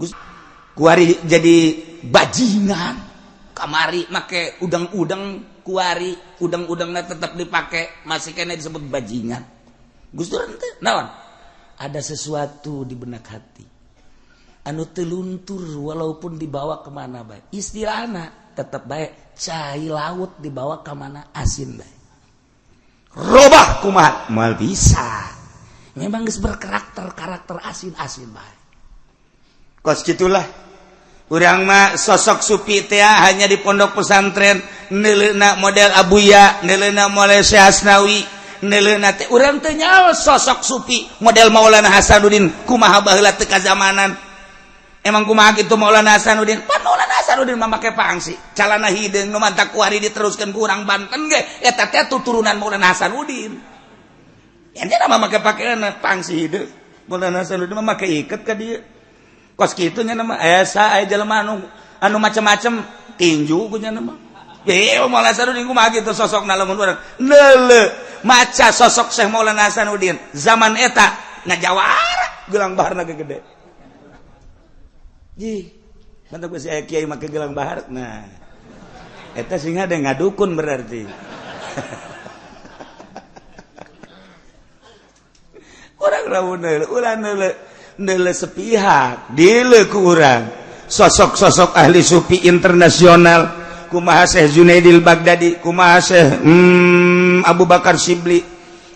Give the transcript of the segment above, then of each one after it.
Gus kuari jadi bajingan kamari make udang-udang, kuari udang-udangna tetap dipakai, masih kena disebut bajingan. Gus Dur teh naon? Ada sesuatu di benak hati anu teu luntur walaupun dibawa kemana bae. Istilahna tetap bae cai laut dibawa ke mana asin bae. Robah kumaha moal bisa. Memang geus berkarakter karakter asin-asin bae. Kos gitulah urang mah sosok supi teh hanya di pondok pesantren, neuleuna model Abuya, neuleuna model Syekh Asnawi, neuleuna teh urang teh nyaho sosok supi model Maulana Hasanuddin kumaha baheula teu kazamanan. Emang kumaha kitu Maulana Hasanuddin? Pan Maulana Hasanuddin mah make pangsi calana hideung nu mantak kuari diteruskeun ku urang Banten ge eta teh tuturunan Maulana Hasanuddin. Nya mah make pakaian pangsi hideung, Maulana Hasanuddin mah make iket ka dieu. Kos kitu nya nama esa aya jelema anu anu macam-macam tinju ku nya nama. Ye Maulana Hasanuddin kumaha kitu sosokna? Lamun urang neuleu maca sosok Syekh Maulana Hasanuddin zaman eta ngajawara gelang baharna ge gede. Jih, mantap geus aya kiai make gelang bahar. Nah, eta sing ada ngadukun berarti. Urang lamun neuleu, ulah neuleu neuleu sepihak, dileuk ku urang sosok-sosok ahli sufi internasional kumaha Syekh Junaidil Baghdadi, kumaha Syekh Abu Bakar Sibli,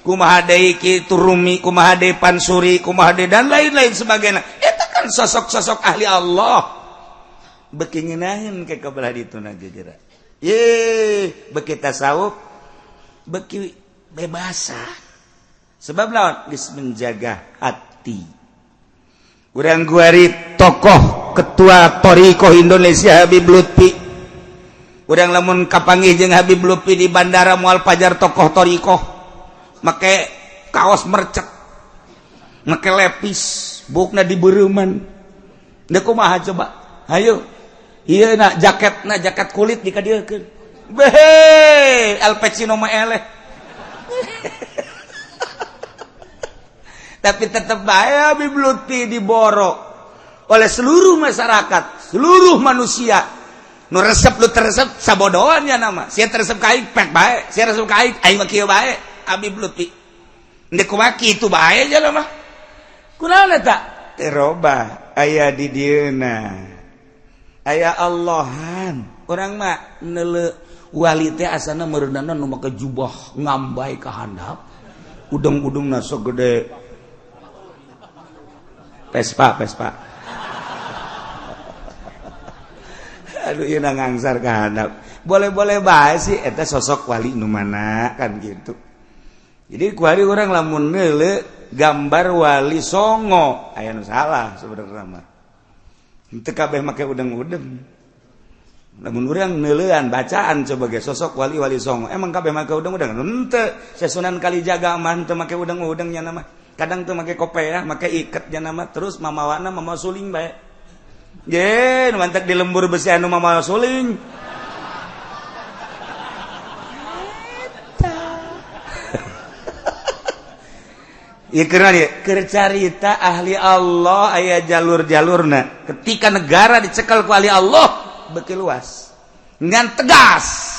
kumaha deui Ki Rumi, kumaha deui Pansuri, kumaha deui dan lain-lain sebagainya. Eta kan sosok-sosok ahli Allah beuki ngeunaheun ke kabelah dituna jejera. Ye, beuki tasawuf beuki bebasa. Sebab lawan geus menjaga hati. Urang guari tokoh ketua Thoriqoh Indonesia Habib Lutfi. Urang lamun kapanggih jeung Habib Lutfi di bandara moal pajar tokoh Thoriqoh. Make kaos mercek, make lepis, bukna dibereuman. Deuk kumaha coba? Hayu. Ieu na jaketna jaket kulit dikadieukeun. Behe, Al Pacino mah eleh. Tapi tetap bae Habib Lutfi diboro oleh seluruh masyarakat, seluruh manusia. Nu resep lu teresep sabodoan nya nama. Sia teresep ka aing pek bae, sia resep ka aing aing mah kieu bae Habib Lutfi. Ndek kumaha kitu bae jalma mah. Kunaon eta? Teu robah aya di dieuna. Aya Allahan. Urang mah neuleu wali teh asana meureunana nu make jubah ngambai ka handap. Udeng-udengna sagede Vespa, Vespa. Aduh, ieu ngangsar ka handap. Boleh-boleh bae sih eta sosok wali nu mana kan gitu. Jadi kuari urang lamun neuleu gambar wali songo aya nu salah sebenarnya mah. Henteu kabeh make udeng-udeng. Lamun urang neuleuan bacaan sebagai sosok wali-wali songo, emang kabeh make udeng-udeng? Henteu. Sunan Kalijaga mah henteu make udeng-udeng nya mah. Kadang tuh make kopeah, make iket nya nama, terus mamawana mama suling bae. Ye, nu mantak di lembur besi anu mamawa suling. Ieu keur ieu, keur carita ahli Allah aya jalur-jalurna. Ketika negara dicekal ku ahli Allah beuki luas. Ngan tegas.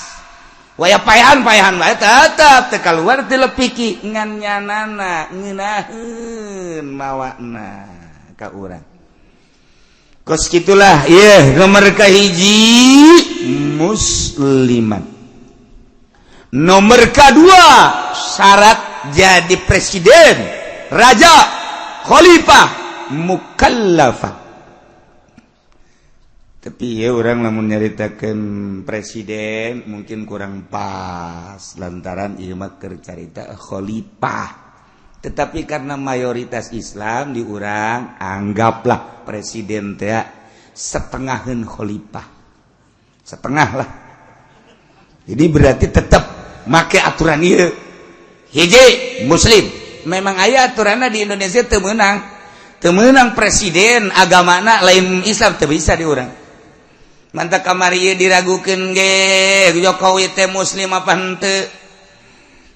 Waya payahan-payahan bae tetep teu kaluar teu lepiki ngan nyanana ngeunaheun mawana ka urang. Kos kitulah ieu nomor kahiji musliman. Nomor kedua syarat jadi presiden, raja, khalifah, mukallafah. Tapi ya orang lamun nyaritakeun presiden mungkin kurang pas lantaran ieu mah keur carita khalifah. Tetapi karena mayoritas Islam di urang anggaplah presiden teh setengaheun khalifah. Setengah lah. Jadi berarti tetap make aturan ieu. Hiji muslim. Memang aya aturanna di Indonesia teu meunang. Teu meunang presiden agamana lain Islam teu bisa di urang. Mantap kamari diragukeun ge Jokowi teh muslim apa henteu.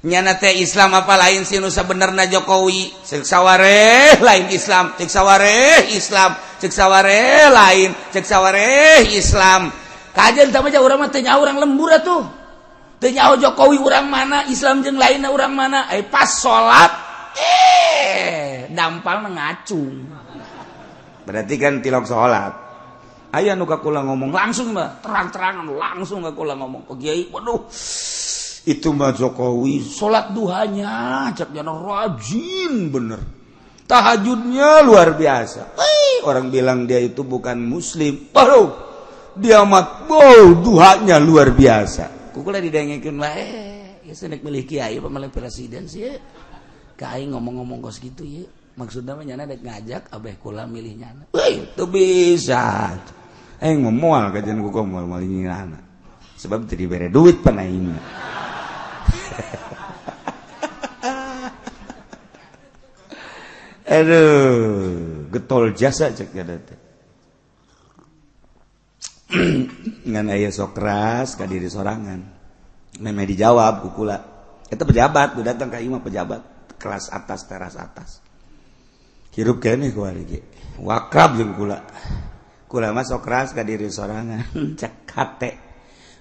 Nyana teh Islam apa lain sih nu sabenerna Jokowi? Cek sawareh lain Islam, cek sawareh Islam, cek sawareh lain, cek sawareh Islam. Kajian tah mah urang mah teu nyaho urang lembur atuh. Teu nyaho Jokowi urang mana, Islam jeung lainna urang mana. Pas salat dampalna ngacung. Berarti kan tilok salat. Aya nu ka kula ngomong langsung mah terang-terangan langsung ka kula ngomong. Ke kiai, waduh. Itu mah Jokowi salat duhanya cek jana rajin bener, tahajudnya luar biasa. Orang bilang dia itu bukan muslim, baru dia mah wow, duhanya luar biasa. Kukula didengekeun wae ya nek milih kiai apa milih presiden sih ka aing ngomong-ngomong kos gitu ya maksudnya mah nyana dek ngajak abeh kula milih nyana. Euy teu bisa aing mah moal kajian ku moal milih nyana sebab teu dibere duit pan aing. Aduh, getol jasa cek ya teh. Ngan aya sok keras ka diri sorangan. Memeh dijawab ku kula. Eta pejabat, nu datang ka imah pejabat kelas atas, teras atas. Hirup keneh ku ari ge. Wakrab jeung kula. Kula mah sok keras ka diri sorangan. Cek hate.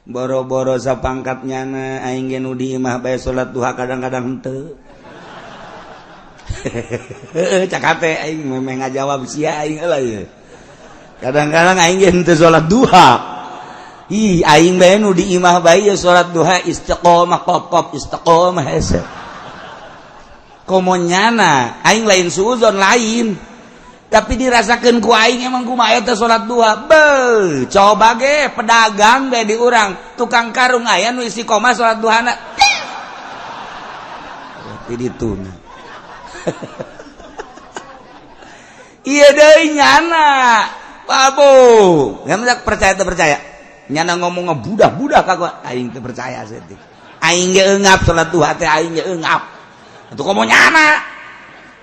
Boro-boro sapangkat nyana aing ge nu di imah bae salat duha kadang-kadang henteu. Cak hate aing memeh ngajawab sia aing heula ieu. Kadang-kadang aing ge henteu salat duha. Ih aing bae nu di imah bae ieu salat duha istiqomah kop-kop istiqomah hese. Komo nyana aing lain suuzon lain. Tapi dirasakeun ku aing emang kumaha eta salat duha. Beuh, coba ge pedagang bae di urang, tukang karung aya nu istiqomah salat duhana. Ti dituna. Iya deui nyana. Babu, nggak percaya teu percaya. Nyana ngomong ngebudah-budah ka gua, aing teu percaya saeutik. Aing ge eungap salat duha teh aing ge eungap. Atuh komo nyana.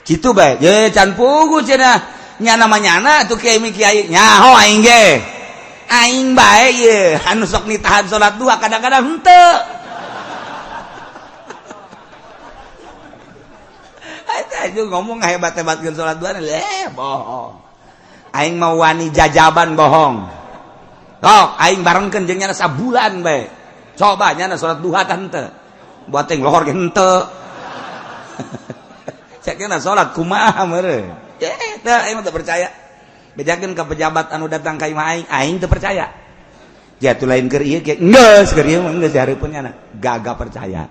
Kitu bae. Ye can pugu cenah. Nyana mah nyana atuh kiai mi kiai. Nyaho aing ge. Aing bae ye anu sok nitahan salat duha kadang-kadang henteu. Aja ngomong hebat-hebatkeun salat duha leh bohong. Aing mau wani jajaban bohong. Tok aing barengkeun jeung nyana sabulan bae. Coba nyana salat duha tah henteu. Buat teh lohor ge henteu. Cek nyana salat kumaha meureun. Teu aing mah teu percaya. Bejakeun ka pejabat anu datang ka imah aing, aing teu percaya. Jatuh lain keur ieu ge geus keur ieu mah geus dihareupeun nyana. Gagah percaya.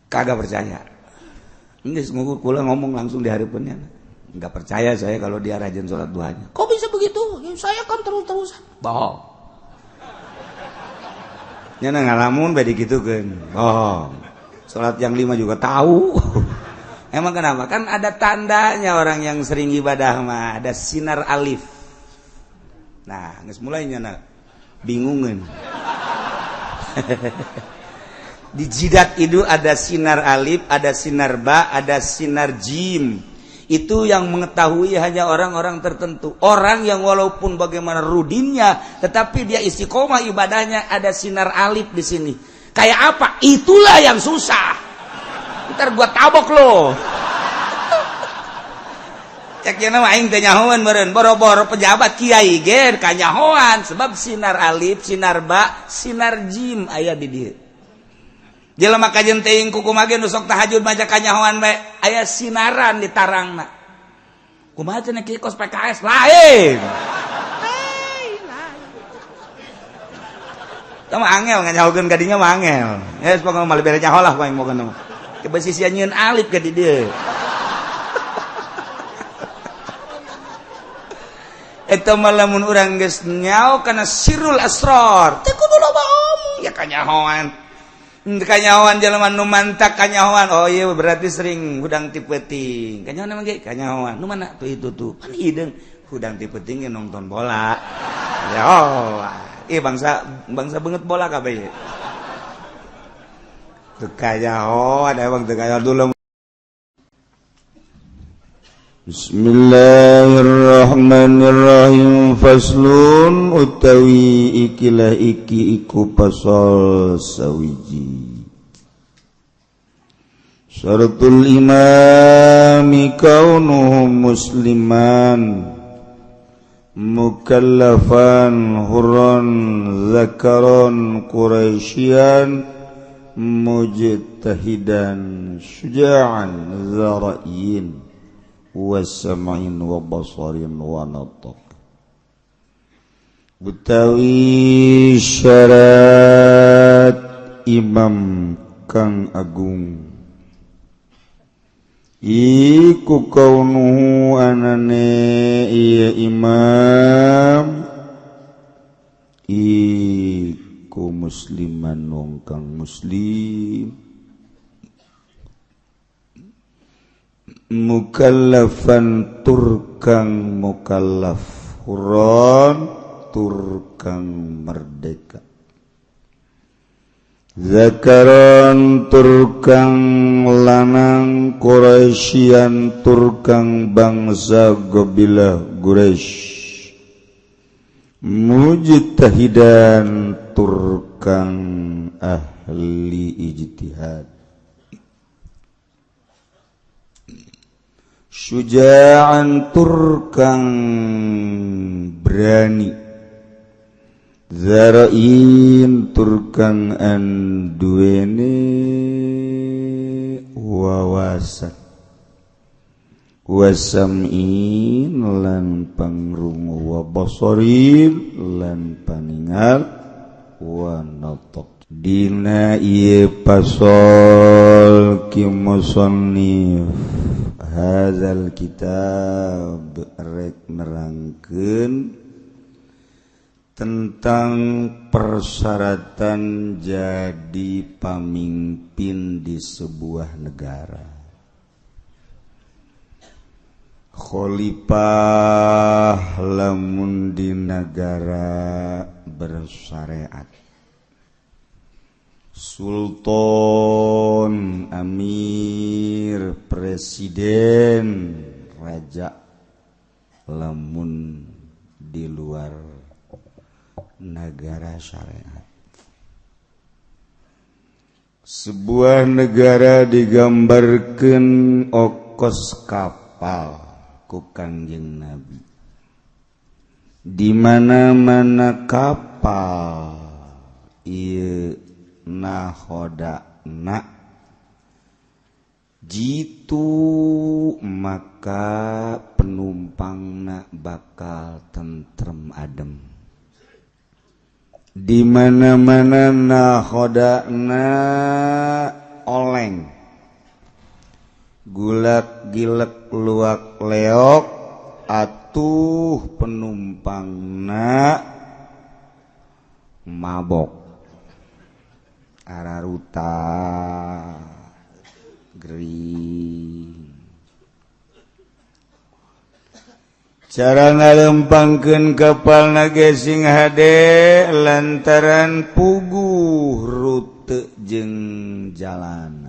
Kagak percaya. Geus ngukur kula ngomong langsung di hareupeun nyana. Enggak percaya saya kalau dia rajin sholat duhanya. Kok bisa begitu? Ya, saya kan terus-terusan. Bohong. Nyana ngalamun bae digitukeun. Bohong. Sholat yang 5 juga tahu. Emang kenapa? Kan ada tandanya orang yang sering ibadah mah, ada sinar alif. Nah, geus mulai nyana bingungeun. Di jidat itu ada sinar alif, ada sinar ba, ada sinar jim. Itu yang mengetahui hanya orang-orang tertentu. Orang yang walaupun bagaimana rudinnya, tetapi dia istiqomah ibadahnya, ada sinar alif di sini. Kayak apa? Itulah yang susah. Ntar gua tabok loh. Cek nya mah aing teh nyahoan meureun, boro-boro pejabat kiai ge kanyahoan sebab sinar alif, sinar ba, sinar jim aya di dieu. Jelema kajen teuing kukumaha ge nu sok tahajud maca kanyahoan bae aya sinaran di tarangna. Kumaha cenah kieu kos PKS lain. Tah mah angel nganyahokeun ka dinya mah angel. Geus pokona mah bere nyaho lah aing pokona mah. Coba sisia nyieun alif ka di dieu. Eta mah lamun urang geus nyaho kana sirrul asrar, teh kudu loba omong ya kanyahoan. Kanyahoan jelema nu mantak kanyahoan. Oh iya berarti sering hudang ti peuting. Kanyahoan emang ge kanyahoan. Nu mana tuh itu tuh. Pan hideung hudang ti peuting nonton bola. Ya oh. Ih bangsa bangsa banget bola kabeh. Teu kanyahoan emang teu kanyahoan dulu. Bismillahirrahmanirrahim. Faslun utawi ikilah iki iku pasal sawiji. Syaratul imami kaunuhu musliman mukallafan hurran zakaron quraisyan mujtahidan syuja'an zara'in wa sam'in wa basarin wa nataq. Betawi syarat imam kang agung iku kaunuhu anane iya imam iku musliman wong kang muslim mukallafan tur kang mukallaf huron tur kang merdeka zakaron tur kang lanang Quraisyan tur kang bangsa qabilah Quraisy mujtahidan tur kang ahli ijtihad syuja'an tur kang berani zara'in tur kang anduene wawasan wasam'in lan pangrungu wa basarin lan paningal wa nataq. Dina ieu pasal ki musannif hadzal kitab rek nerangkeun tentang persyaratan jadi pamimpin di sebuah negara. Khalifah lamun di negara bersyariat, sultan, amir, presiden, raja lamun di luar negara syariat. Sebuah negara digambarkan okos kapal ku Kangjeng Nabi. Di mana-mana kapal ieu nahodana jitu maka penumpangna bakal tentrem adem. Di mana-mana nahodana oleng gulak gilek luak leok atuh penumpangna mabok araruta gering. Cara ngalempangkeun kapal nage sing hade lantaran puguh rute jeung jalan.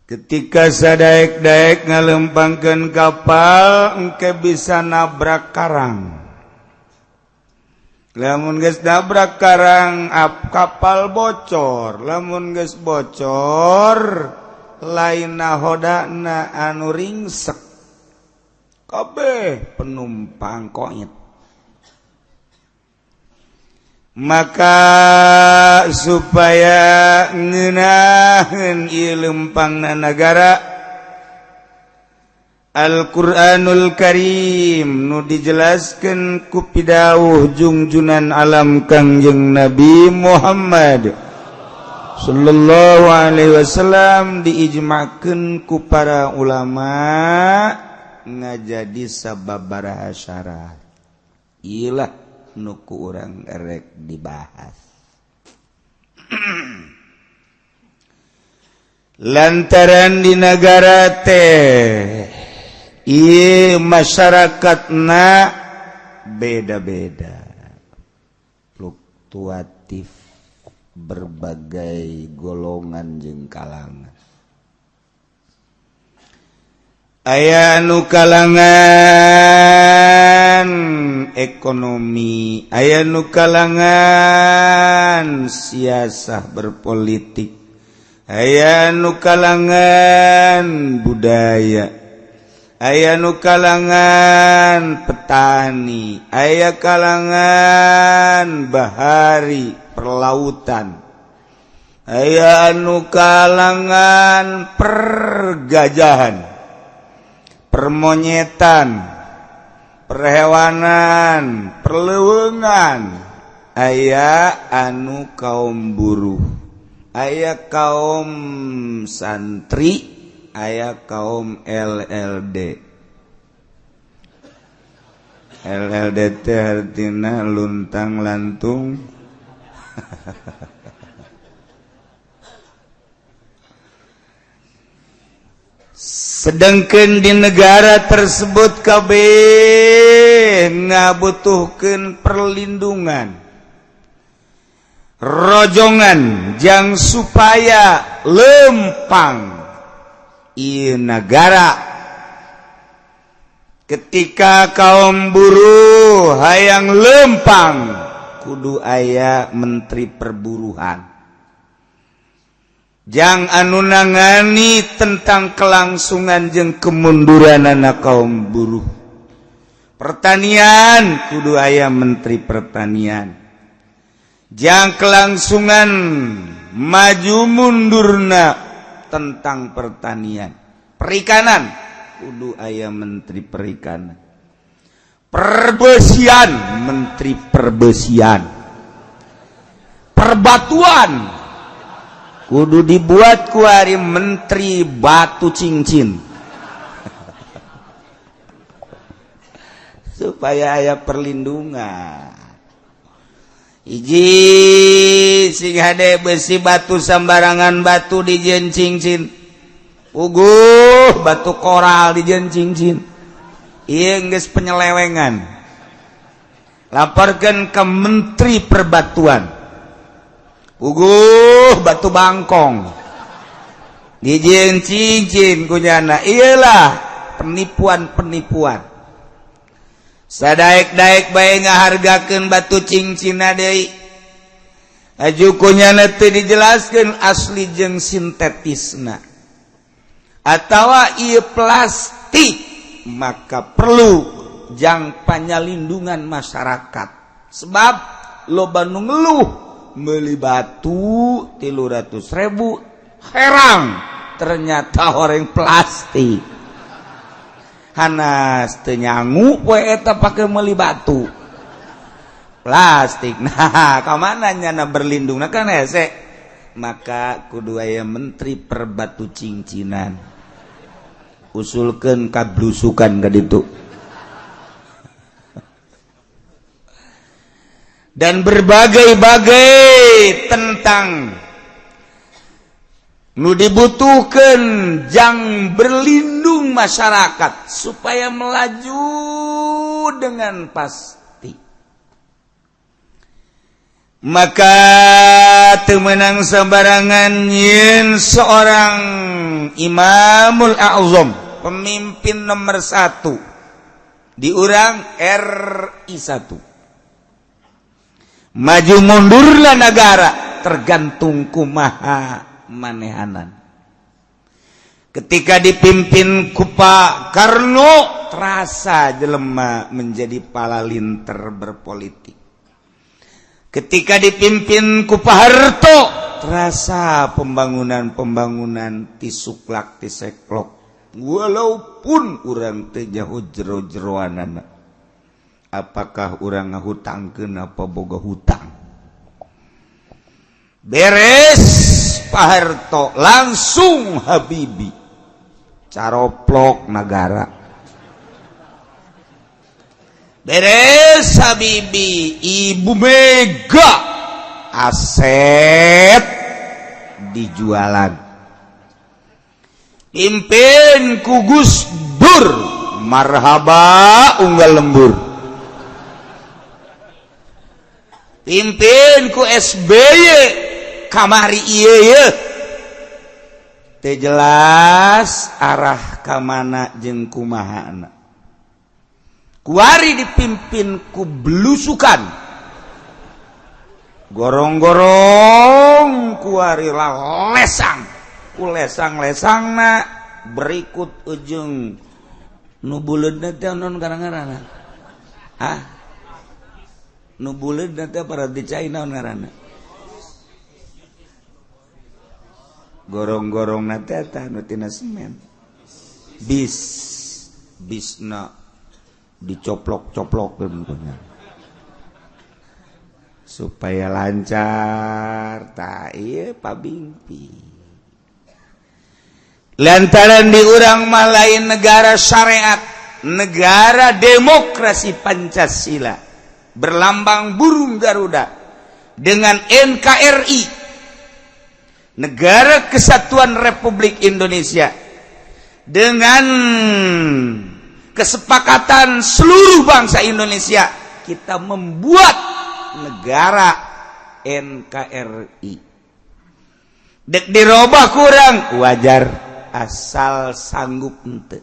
Ketika sadaek-daek ngalempangkeun kapal engke bisa nabrak karang. Lamun geus nabrak karang kapal bocor, lamun geus bocor lain nahodana anu ringsek. Kabeh penumpang koit. Maka supaya ngeunaheun ieu lempangna nagara, Al-Qur'anul Karim nu dijelaskeun ku pidawuh jungjunan alam Kangjeng Nabi Muhammad sallallahu alaihi wasallam diijmakeun ku para ulama ngajadi sababaraha syarat. Ilah nu ku urang erek dibahas. Lantaran di negara teh ieu masyarakatna beda-beda, fluktuatif, berbagai golongan jeung kalangan. Aya nu kalangan ekonomi, aya nu kalangan siasah berpolitik, aya nu kalangan budaya, aya nu kalangan petani, aya kalangan bahari perlautan, aya nu kalangan pergajahan, permonyetan, perhewanan, perlewengan, aya anu kaum buruh, aya kaum santri, aya kaum LLD. LLD teh artina luntang lantung. Sedangkan di negara tersebut kabeh ngabutuhkeun perlindungan, rojongan jang supaya lempang ieu negara. Ketika kaum buruh hayang lempang, kudu aya menteri perburuhan jang anu nangani tentang kelangsungan jeung kemunduranana kaum buruh. Pertanian kudu aya menteri pertanian jang kelangsungan maju mundurna tentang pertanian. Perikanan kudu aya menteri perikanan. Perbesian menteri perbesian. Perbatuan kudu dibuat kuari menteri batu cincin supaya aya perlindungan. Hiji sing hade besi batu sambarangan batu dijieun cincin, puguh batu koral dijieun cincin, ieu geus penyelewengan. Laporkeun ke menteri perbatuan, puguh batu bangkong dijieun cincin kunyana. Iyalah penipuan-penipuan. Sadaek-daek bae ngahargakeun batu cincinna deui, aju kunyana teu dijelaskeun asli jeung sintetisna atawa ieu plastik. Maka perlu jang panyalindungan masyarakat, sebab loba nu ngeluh meuli batu 300.000 herang ternyata horeng plastik. Hanas teu nyangu poe eta pake meuli batu plastik. Nah, ka mana nyana berlindungna kan hese. Maka kudu aya menteri perbatu cincinan, usulkeun ka blusukan ka ditu. Dan berbagai-bagai tentang nu dibutuhkan jang berlindung masyarakat supaya melaju dengan pasti. Maka temenang sembarangan yen seorang Imamul A'zam, pemimpin nomor 1 di urang RI 1, maju mundurlah negara tergantung kumaha manehanan. Ketika dipimpin ku Pak Karno, terasa jelema menjadi palalinter berpolitik. Ketika dipimpin ku Pak Harto, terasa pembangunan-pembangunan tisuklak tiseklok, walaupun urang teu jauh jero-jeroanana. Apakah urang ngahutangkeun apa boga hutang? Beres Pak Harto langsung Habibie caroplok negara. Beres Habibie, Ibu Mega aset dijualan. Pimpin ku Gus Dur, marhaba unggal lembur. Pimpin ku SBY kamari ieu ye teu jelas arah ka mana jeung kumahana. Kuari dipimpin ku belusukan, gorong-gorong kuari lalesang. Ku lesang-lesangna berikut ujung nu buleudna teh non ngaranna. Hah? Nu buleudna teh para di cai naon ngaranna? Gorong-gorongna teh tah nu tina semen. Bis bisna dicoplok-coplok supaya lancar. Ta ieu pabingpi lantaran di urang mah lain negara syariat, negara demokrasi Pancasila berlambang burung Garuda dengan NKRI, Negara Kesatuan Republik Indonesia, dengan kesepakatan seluruh bangsa Indonesia kita membuat negara NKRI. Dek dirobah kurang wajar asal sanggup ente.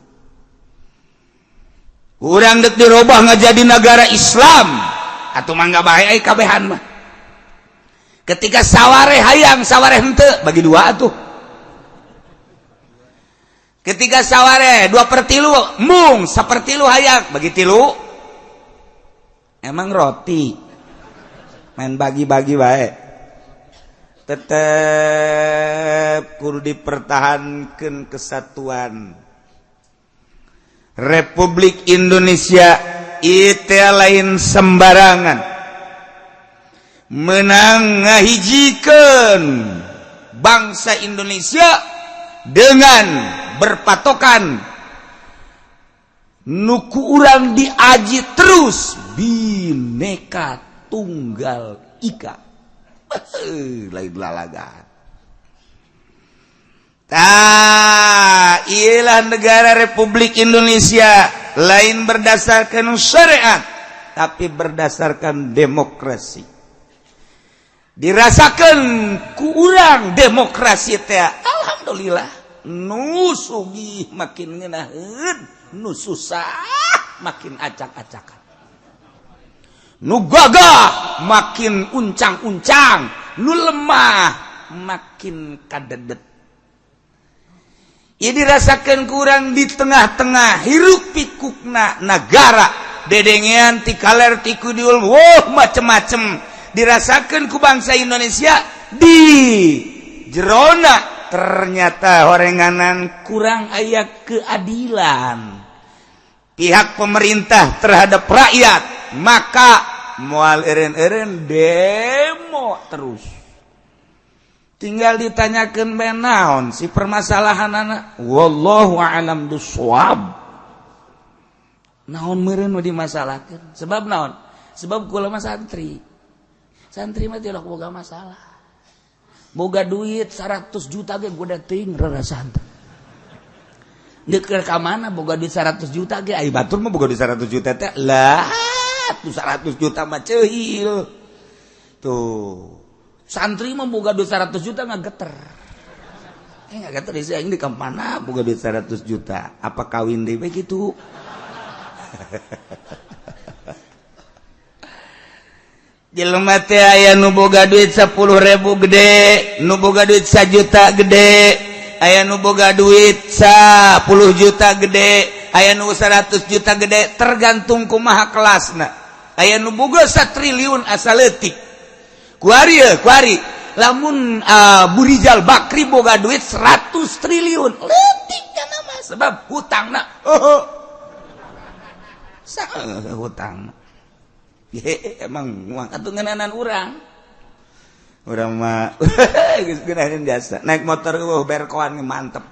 Kurang dek dirobah ngajadi negara Islam atau mangga bae ai kabehan mah. Ketika saware hayang saware henteu bagi dua atuh. Ketika saware 2/3 mung 1/3 hayang bagi 3. Emang roti main bagi-bagi bae. Tetep kudu dipertahankan kesatuan Republik Indonesia. Itu lain sembarangan menang ngahijikeun bangsa Indonesia dengan berpatokan nuku urang diaji terus Bineka Tunggal Ika. Lain lalagan. Tah, iyalah negara Republik Indonesia lain berdasarkan syariat tapi berdasarkan demokrasi. Dirasakan ku urang demokrasi teh alhamdulillah nu sugih makin ngeunaheun, nu susah makin acak-acakan, nu gagah makin uncang-uncang, nu lemah makin kadedet. Ini dirasakan kurang di tengah-tengah hiruk pikukna negara dedengean ti kaler ti kidul, wow macem-macem dirasakan ku bangsa Indonesia di jerona. Ternyata horenganan kurang aya keadilan pihak pemerintah terhadap rakyat, maka moal eren-eren demo terus. Tinggal ditanyakan bae naon si permasalahan anak, wallahu a'lam bissawab. Naon meureun nu dimasalahkeun? Sebab naon? Sebab kula mah santri. Santri mah tidak boga masalah. Boga duit 100 juta ge goda teuing rarasaan. Deuk ka mana boga duit 100 juta ge, ai batur mah boga duit 100 juta teh lah tuh 100 juta mah ceuhil. Tuh. Santri mah boga duit 100 juta ngageter. Ngageter sih aing di mana boga duit 100 juta. Apa kawin deui kitu? Jelema teh aya nu boga duit 10.000 gede, nu boga duit 1 juta gede, aya nu boga duit 10 juta gede, aya nu 100 juta gede, tergantung kumaha kelasna. Aya nu boga 1 triliun asa leutik. Kuari ye, kuari. Lamun Burijal Bakri boga duit 100 triliun, leutik kana mah sebab hutangna. Oh. Hutang. Ye, emang uang atuh ngeunanan urang. Urang mah geus ngeunaheun biasa. Naik motor eueuh berkoan mantep.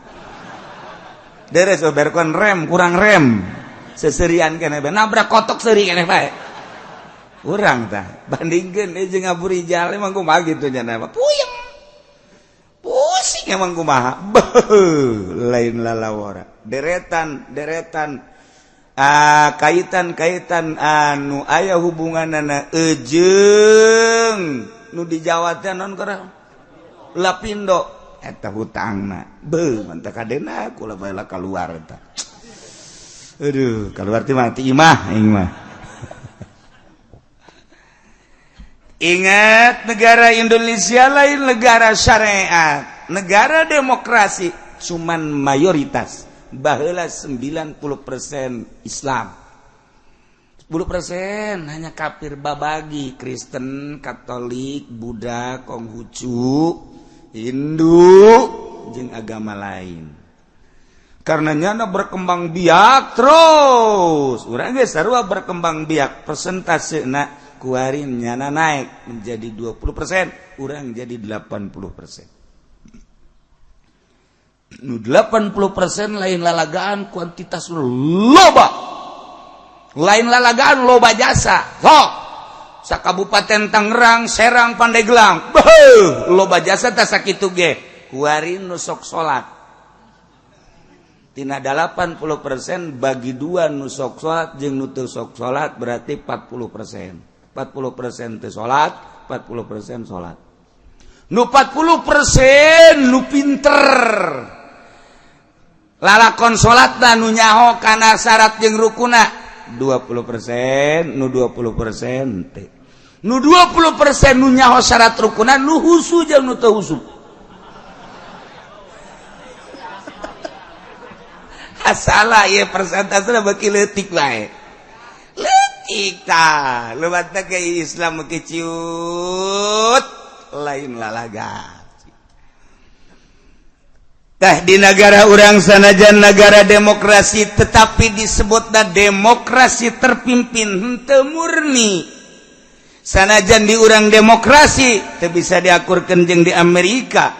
Deres berkoan rem kurang rem. Seserian keneh bae nabrak kotok seuri keneh bae. Urang tah bandingkeun jeung Abu Rijal emang kumaha kitu nya puyeng. Pusing emang kumaha. Beuh, lain lalawara. Deretan-deretan kaitan-kaitan anu aya hubunganana ejeung nu di Jawa teh non keur Lapindo eta hutangna beuh mantap kadena kula bae keluar eta. Aduh, keluar teh mah ti imah aing mah. Ingat, negara Indonesia lain negara syariat. Negara demokrasi cuman mayoritas baheula 90% Islam, 10% hanya kafir, babagi Kristen, Katolik, Buddha, Konghucu, Hindu jeung agama lain. Karena nyana berkembang biak terus, urang ge sarua berkembang biak. Persentase na kuari nyana naik menjadi 20%, urang jadi 80%. Nu 80% lain lalagaan kuantitas loba, lain lalagaan loba jasa. Sok sa Kabupaten Tangerang, Serang, Pandeglang, beuh, loba jasa tah sakitu ge. Kuari nu sok salat tina 80% bagi dua, nu sok salat jeung nu teu sok salat, berarti 40%. 40% teu salat, 40% salat. Nu 40% nu pinter lalakon salat, nu nyaho kana syarat jeung rukuna 20%, nu 20% teh. Nu 20% nu nyaho syarat rukuna, nu husu jeung nu teu husu. Salah ya, persentase beki leutik wae, leutik tah. Leuwat ke Islam beki ciut, lain lalaga. Tah, di negara urang sanajan negara demokrasi, tetapi disebutna demokrasi terpimpin, henteu murni. Sanajan di urang demokrasi, teu bisa diakurkeun jeung di Amerika,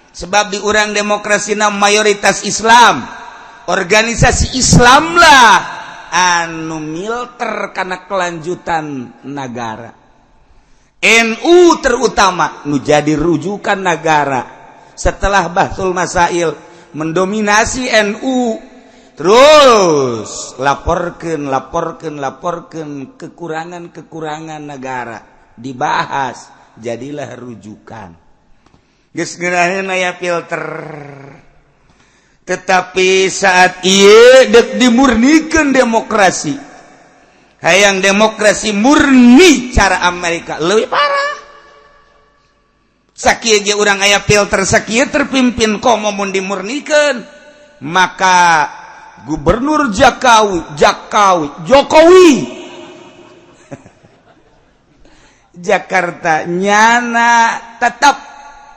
sebab di urang demokrasina mayoritas Islam. Organisasi Islam lah anu milter karena kelanjutan negara. NU terutama nu jadi rujukan negara. Setelah Bahtsul Masail mendominasi NU, terus laporkan, laporkan, laporkan kekurangan-kekurangan negara, dibahas, jadilah rujukan. Geus ngeunaheun aya filter. Tetapi saat ieu dek dimurnikan demokrasi, hayang demokrasi murni cara Amerika, lebih parah. Sakieu ge urang aya filter, sakieu terpimpin, komo mun dimurnikan. Maka Gubernur Jakawi, Jakawi, Jokowi Jakarta nyana tetap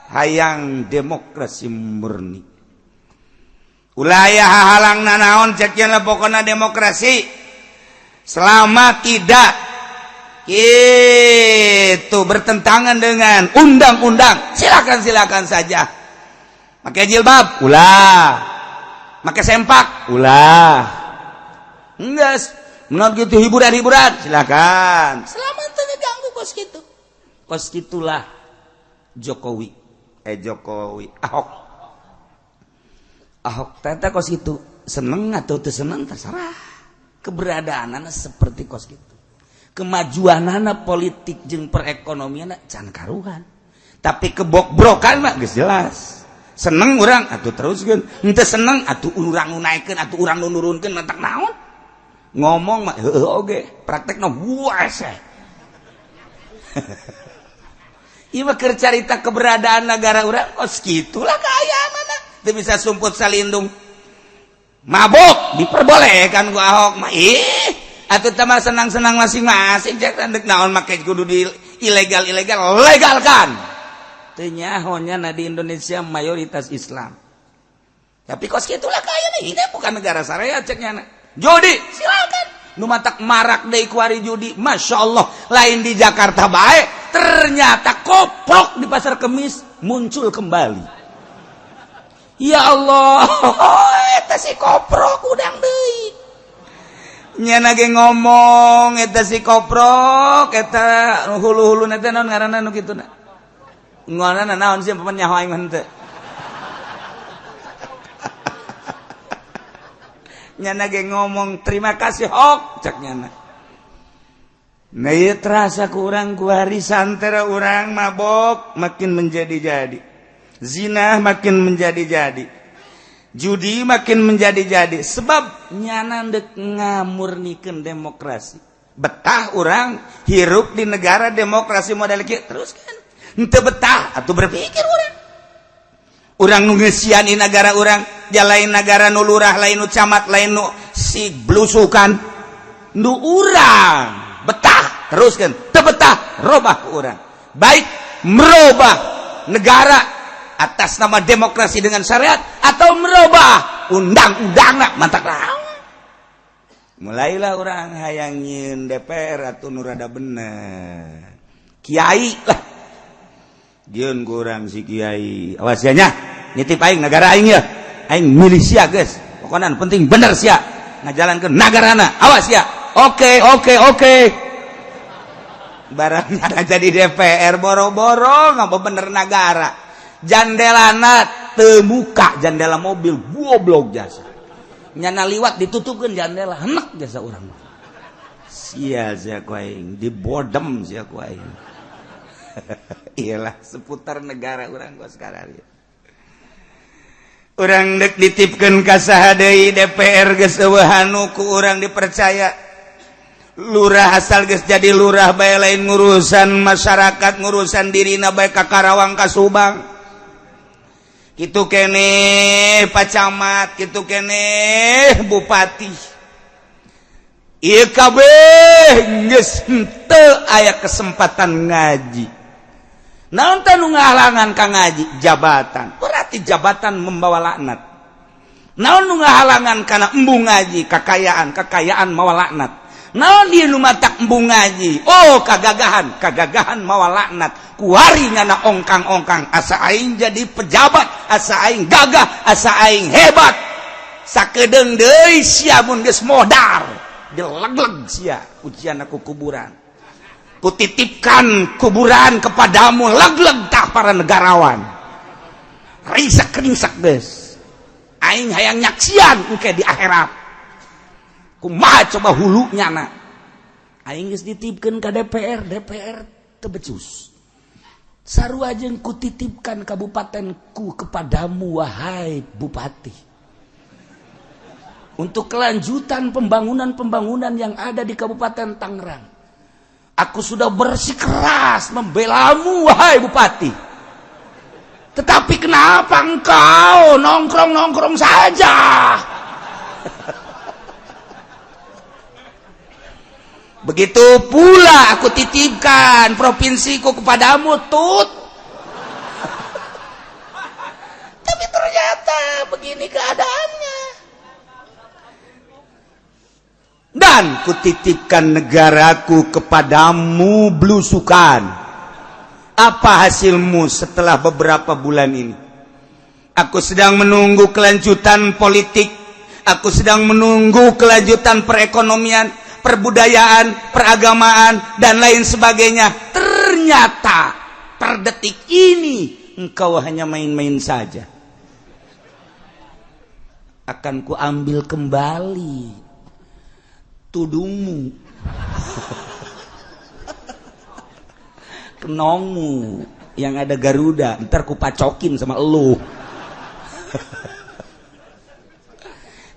hayang demokrasi murni. Ulah aya hahalang nanaon, cek lah, pokoknya demokrasi selama tidak itu bertentangan dengan undang-undang, silakan, silakan saja. Pakai jilbab ulah, pakai sempak ulah, enggak menurut gitu. Hiburan-hiburan silakan selama itu ganggu. Kos gitu, kos gitulah Jokowi, eh, Jokowi, Ahok. Ahok tata kos itu. Seneng atau teu seneng terserah, keberadaan anak seperti kos gitu. Kemajuan anak politik jeung perekonomian can karuhan, tapi kebokbrokan mah geus jelas. Seneng urang atuh teruskeun, henteu seneng atuh urang nu naikeun atuh urang nu nurunkeun. Matak naon, ngomong mah heueuh oge, praktekna wah. Ieu mah keur carita keberadaan negara urang kos kitulah kaayaan. Teu bisa sumput salindung. Mabok diperbolehkan ku Ahok mah. Ih, atuh teh mah senang-senang masing-masing, cek dek naon make kudu di ilegal ilegal legalkan. Teu nyaho nya di Indonesia mayoritas Islam, tapi kos kitulah kaayaan. Ini bukan negara syariat cek nyana. Judi silakan, nu matak marak deui kuari judi, Masya Allah. Lain di Jakarta bae, ternyata koprok di Pasar Kemis muncul kembali. Ya Allah, eta si koprok udang deui. Nyana ge ngomong eta si koprok eta hulu-hulu teh naon ngaranna nu kituna? Ngaranna naon sih, papan nyaho aing mah henteu. Nyana ge ngomong terima kasih Hok, cek nyana. Nah, ieu terasa ku urang kuari santera urang mabok makin menjadi-jadi, zina makin menjadi-jadi, judi makin menjadi-jadi, sebab nyana dek ngamurnikeun demokrasi. Betah urang hirup di negara demokrasi model kieu, terus kan. Henteu betah atuh berpikir urang. Urang nu ngeusian di negara urang, ja lain negara nu lurah, lain nu camat, lain nu si blusukan. Nu urang betah teruskan, teu betah robah ku urang. Baik merubah negara atas nama demokrasi dengan syariat atau merubah undang-undang, mantap lah. Mulailah urang hayang nyieun DPR atau nu rada bener, kiai lah. Jieun ku urang si kiai, awas ya nya, nitip aing negara aing ya, aing milih sia geus, pokoknya anu penting bener sia ngajalankeun nagarana, awas ya. Oke, barang ada jadi DPR, boro-boro nggak bener negara, jandelana teu muka, jandela mobil goblok, jasa nyana liwat ditutupkan jandela, henek jasa urang mah. Sia sia ku aing dibodem, sia ku aing. Iyalah, seputar negara urang gua sekarang ya. Urang dek ditipkeun ka saha deui? DPR geus euweuh anu ku urang dipercaya. Lurah asal geus jadi lurah bae, lain ngurusan masyarakat, ngurusan dirina bae, ka Karawang, ka Subang. Kitu keneh Pak Camat, kitu keneh Bupati. Ieu kabeh geus henteu aya kesempatan ngaji. Naon teh nu ngahalangan ka ngaji? Jabatan. Berarti jabatan membawa laknat. Naon nu ngahalangan kana embung ngaji? Kakayaan. Kakayaan mawa laknat. Naon ieu nu matak embung ngaji? Oh, kagagahan. Kagagahan mawa laknat. Kuari nyana ongkang-ongkang, asa aing jadi pejabat, asa aing gagah, asa aing hebat. Sakedeung deui sia mun geus modar, dilegleg sia ujian aku kuburan. Kutitipkan kuburan kepadamu, leg-leg tah para negarawan. Risak risak geus. Aing hayang nyaksian engke di akhirat. Kumaha coba hulu nyana? Aing geus dititipkeun ka DPR, DPR teu becus. Sarua jeung kutitipkan kabupatenku kepadamu, wahai bupati. Untuk kelanjutan pembangunan-pembangunan yang ada di Kabupaten Tangerang. Aku sudah bersikeras membelamu, wahai bupati. Tetapi kenapa engkau nongkrong-nongkrong saja? Begitu pula aku titipkan provinsiku kepadamu, Tut. Tapi ternyata begini keadaannya. Dan kutitipkan negaraku kepadamu, blusukan. Apa hasilmu setelah beberapa bulan ini? Aku sedang menunggu kelanjutan politik. Aku sedang menunggu kelanjutan perekonomian, perbudayaan, peragamaan, dan lain sebagainya. Ternyata per detik ini engkau hanya main-main saja. Akan kuambil kembali tudungmu, kenongmu yang ada Garuda, ntar ku pacokin sama elu.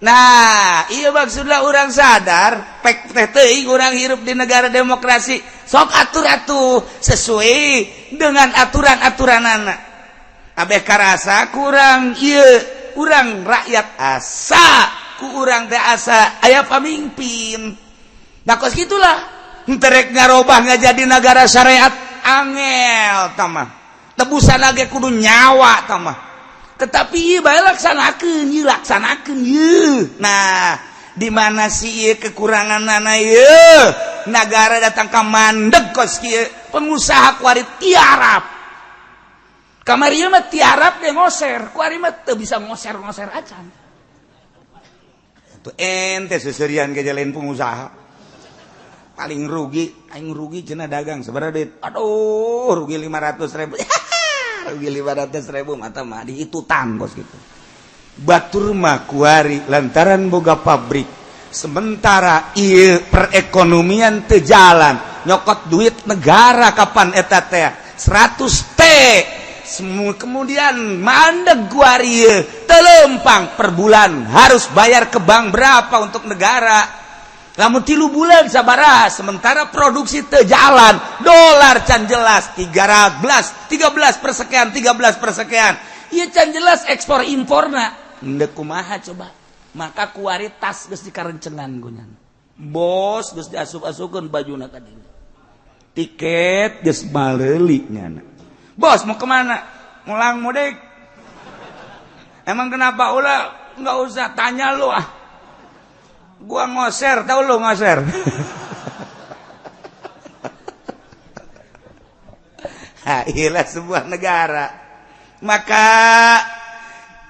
Nah, iya maksudnya orang sadar, pek teh teuing urang hirup di negara demokrasi, sok atur atuh sesuai dengan aturan-aturanana. Abeh karasa kurang ieu urang rakyat, asa ku urang teh asa aya pamimpin. Nah, kos gitulah. Terek ngarobah nggak jadi negara syariat angel tamah. Tebusan lagi kudu nyawa tamah. Tetapi ieu bae laksanakeun, ieu laksanakeun ieu. Nah, di mana sih ieu kekuranganana ieu? Nagara datang ka mandeg kos kieu, pengusaha kuari tiarap. Kamari mah tiarap deh ngoser, kuari mah teu bisa ngoser-ngoser acan. Tuh ente seserian ke jalan pengusaha. Paling rugi, aing rugi cenah dagang sabaraha duit? Aduh, rugi 500 ribu. Rugi 500 ribu mata mah diitutan bos gitu. Batur mah kuari lantaran boga pabrik. Sementara ieu perekonomian teu jalan, nyokot duit negara kapan eta teh? 100 T. Semua kemudian mandeg kuari telempang per bulan harus bayar ke bank berapa untuk negara? Lamun 3 bulan sabaraha? Sementara produksi teu jalan, dolar can jelas 13, 13 persekian, 13 persekian. Ieu can jelas ekspor imporna. Ndek kumaha coba? Maka kuari tas geus dikarencengan gunyan. Bos geus diasup-asupkeun bajuna ka dieu. Tiket geus baleuli nyana. Bos mau kemana? Mulang mudik. Emang kenapa ulah? Nggak usah tanya lu ah. Gua ngoser, tahu lu ngoser. Ha, iyalah sebuah negara. Maka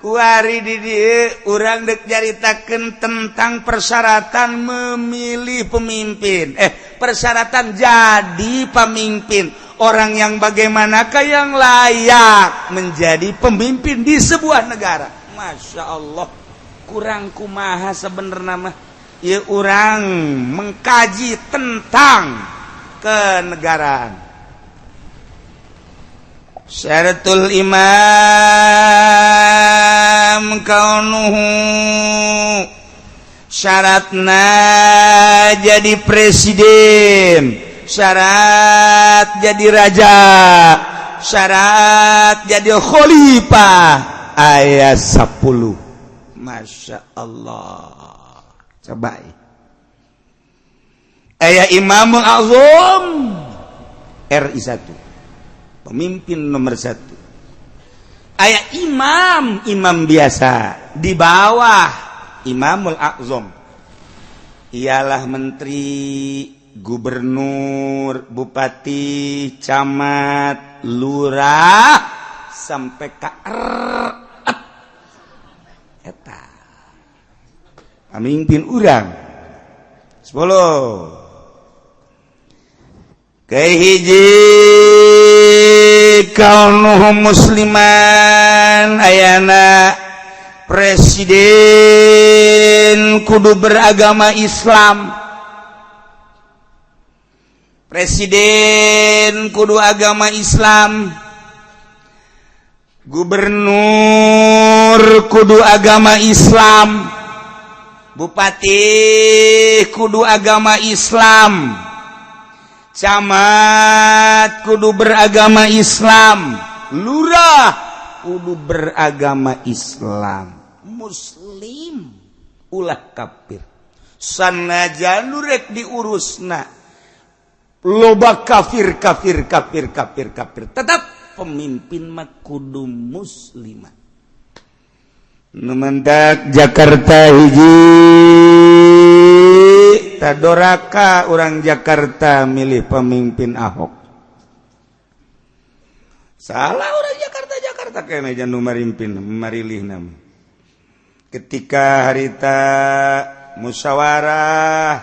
kuari di dieu urang deuk nyaritakeun tentang persyaratan memilih pemimpin. Persyaratan jadi pemimpin. Orang yang bagaimanakah yang layak menjadi pemimpin di sebuah negara? Masya Allah, kurang kumaha sebenarnya mah. Ya urang mengkaji tentang kenegaraan. Syaratul imam kaunuhu, syaratna jadi presiden, syarat jadi raja, syarat jadi khalifah ayat 10. Masya Allah. Coba ayat Imamul Azam RI 1, pemimpin nomor 1. Ayat imam, imam biasa di bawah Imamul Azam ialah menteri, gubernur, bupati, camat, lurah sampai ka eta pamimpin urang. 10. Kahiji kaunuhum musliman, ayana presiden kudu beragama Islam, presiden kudu agama Islam, gubernur kudu agama Islam, bupati kudu agama Islam, camat kudu beragama Islam, lurah kudu beragama Islam. Muslim, ulah kafir. Sanajan rek diurusna loba kafir kafir kafir kafir kafir, tetap pemimpin mah kudu muslimah. Nu mentak Jakarta hiji tadoraka orang Jakarta milih pemimpin Ahok. Salah orang Jakarta, Jakarta kayaknya jangan marimpin marilih nama. Ketika harita musyawarah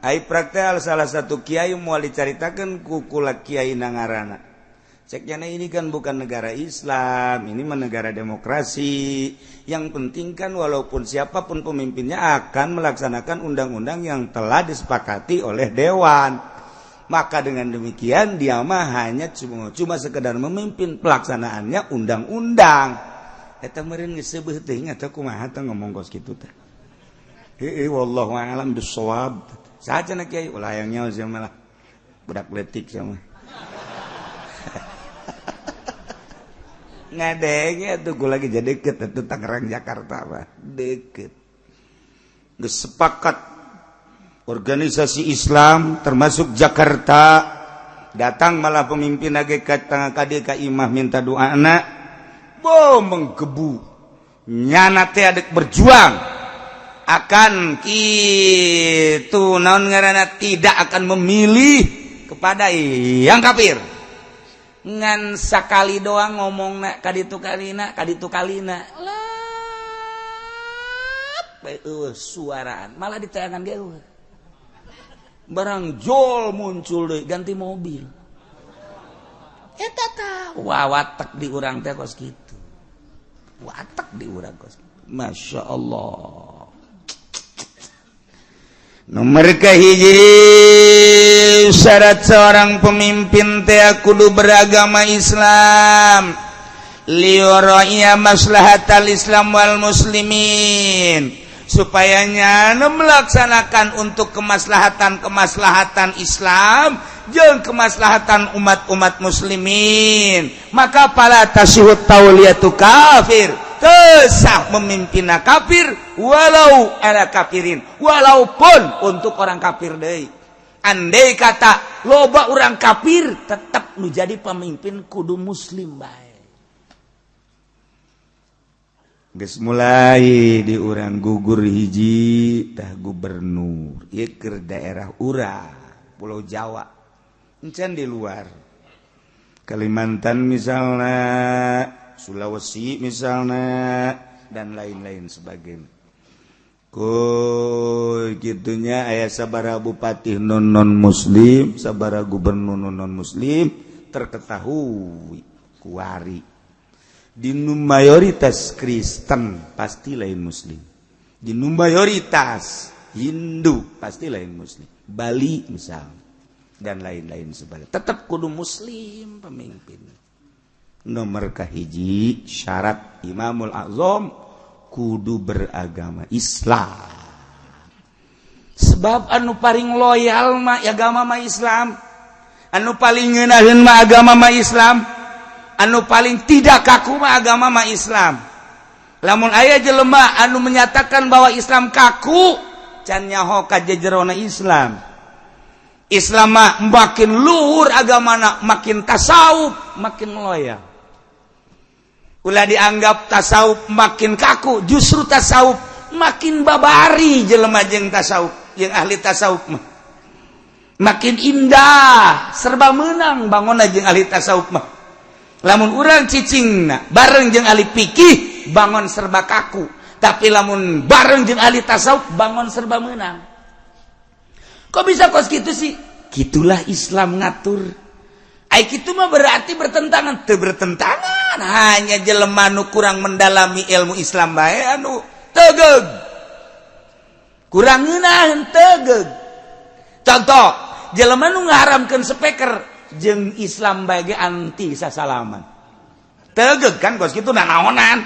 ai praktel salah satu kiai moal dicaritakeun ku kula kiai nangarana. Ceknya ini kan bukan negara Islam, ini mah negara demokrasi. Yang penting kan walaupun siapapun pemimpinnya akan melaksanakan undang-undang yang telah disepakati oleh dewan. Maka dengan demikian dia mah hanya cuma sekedar memimpin pelaksanaannya undang-undang. Eta meureun geus seubeuh teuing atau kumaha teh ngomong kos kitu teh. Heueuh, wallahu a'lam bissawab. Saha cenah kiai? Ulah hayang nyaho sia malah. Budak leutik sia mah. Ngadenge tuh gue lagi jadi deket tuh Tangerang Jakarta mah deket. Geus sepakat organisasi Islam termasuk Jakarta datang malah pemimpin lagi ka tangga kade ka imah minta doa anak bo menggebu nyana teh adek berjuang akan kitu naon ngaranna tidak akan memilih kepada yang kafir. Ngan sakali doang ngomong nak kaditu kalina kaditu kalina lap suaraan malah ditayangan ge barang jol muncul deui ganti mobil eta tah wawatek di urang teh kos kitu, watek di urang kos kitu. Masya Allah. Nomor kahiji syarat seorang pemimpin teh kudu beragama Islam, liyura'iya maslahatal Islam wal muslimin, supaya nyana melaksanakan untuk kemaslahatan-kemaslahatan Islam jeung kemaslahatan umat-umat muslimin. Maka fala tasihhu tauliyatu kafir, teu sah memimpin kafir, walau ala kafirin, walaupun untuk orang kafir deui. Andai kata loba orang kafir, tetap nu jadi pemimpin kudu muslim bae. Geus mulai di urang gugur hiji tah gubernur ieu keur daerah urang Pulau Jawa, encan di luar Kalimantan misalnya, Sulawesi misalnya, dan lain-lain sebagainya. Ku gitunya aya sabara bupati non non muslim, sabara gubernur non non muslim, terketahui kuari di mayoritas Kristen pasti lain muslim, di mayoritas Hindu pasti lain muslim, Bali misal dan lain-lain sebagainya, tetap kudu muslim pemimpin. Nomor kahiji syarat Imamul Azam kudu beragama Islam, sebab anu paling loyal mah agama mah Islam, anu paling ngeunaheun mah agama mah Islam, anu paling tidak kaku mah agama mah Islam. Lamun aya jelema anu menyatakan bahwa Islam kaku, can nyaho ka jejerona Islam. Islam mah makin luhur agamana, makin tasawuf, makin loyal. Ulah dianggap tasawuf makin kaku, justru tasawuf makin babari jelema jeung tasawuf, yang ahli tasawuf mah makin indah, serba menang bangun jeung ahli tasawuf mah. Lamun urang cicing bareng jeung ahli fikih, bangun serba kaku, tapi lamun bareng jeung ahli tasawuf, bangun serba menang. Kok bisa kos gitu sih? Gitulah Islam ngatur. Ai kitu mah berarti bertentangan. Teu bertentangan, hanya jelema nu kurang mendalami ilmu Islam bae anu tegeg, kurang ngeunaheun, tegeg. Contoh, jelema nu ngaharamkeun speaker jeung Islam bae ge anti sasalaman, tegeg kan kos kitu nanaonan.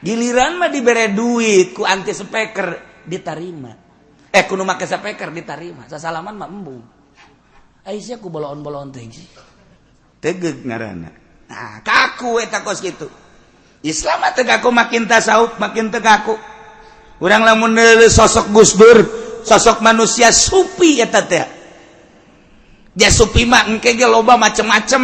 Giliran mah dibere duit ku anti speaker ditarima, eh, ku nu make speaker ditarima, sasalaman mah embung. Aisyah ku boloon-boloon teh sih, tegeg ngaranna. Nah, kaku eta kos kitu. Islam mah teu kaku, makin tasawuf makin teu kaku. Urang lamun sosok Gus Dur, sosok manusia supi eta teh. Dia supi mah engke ge loba macem-macem,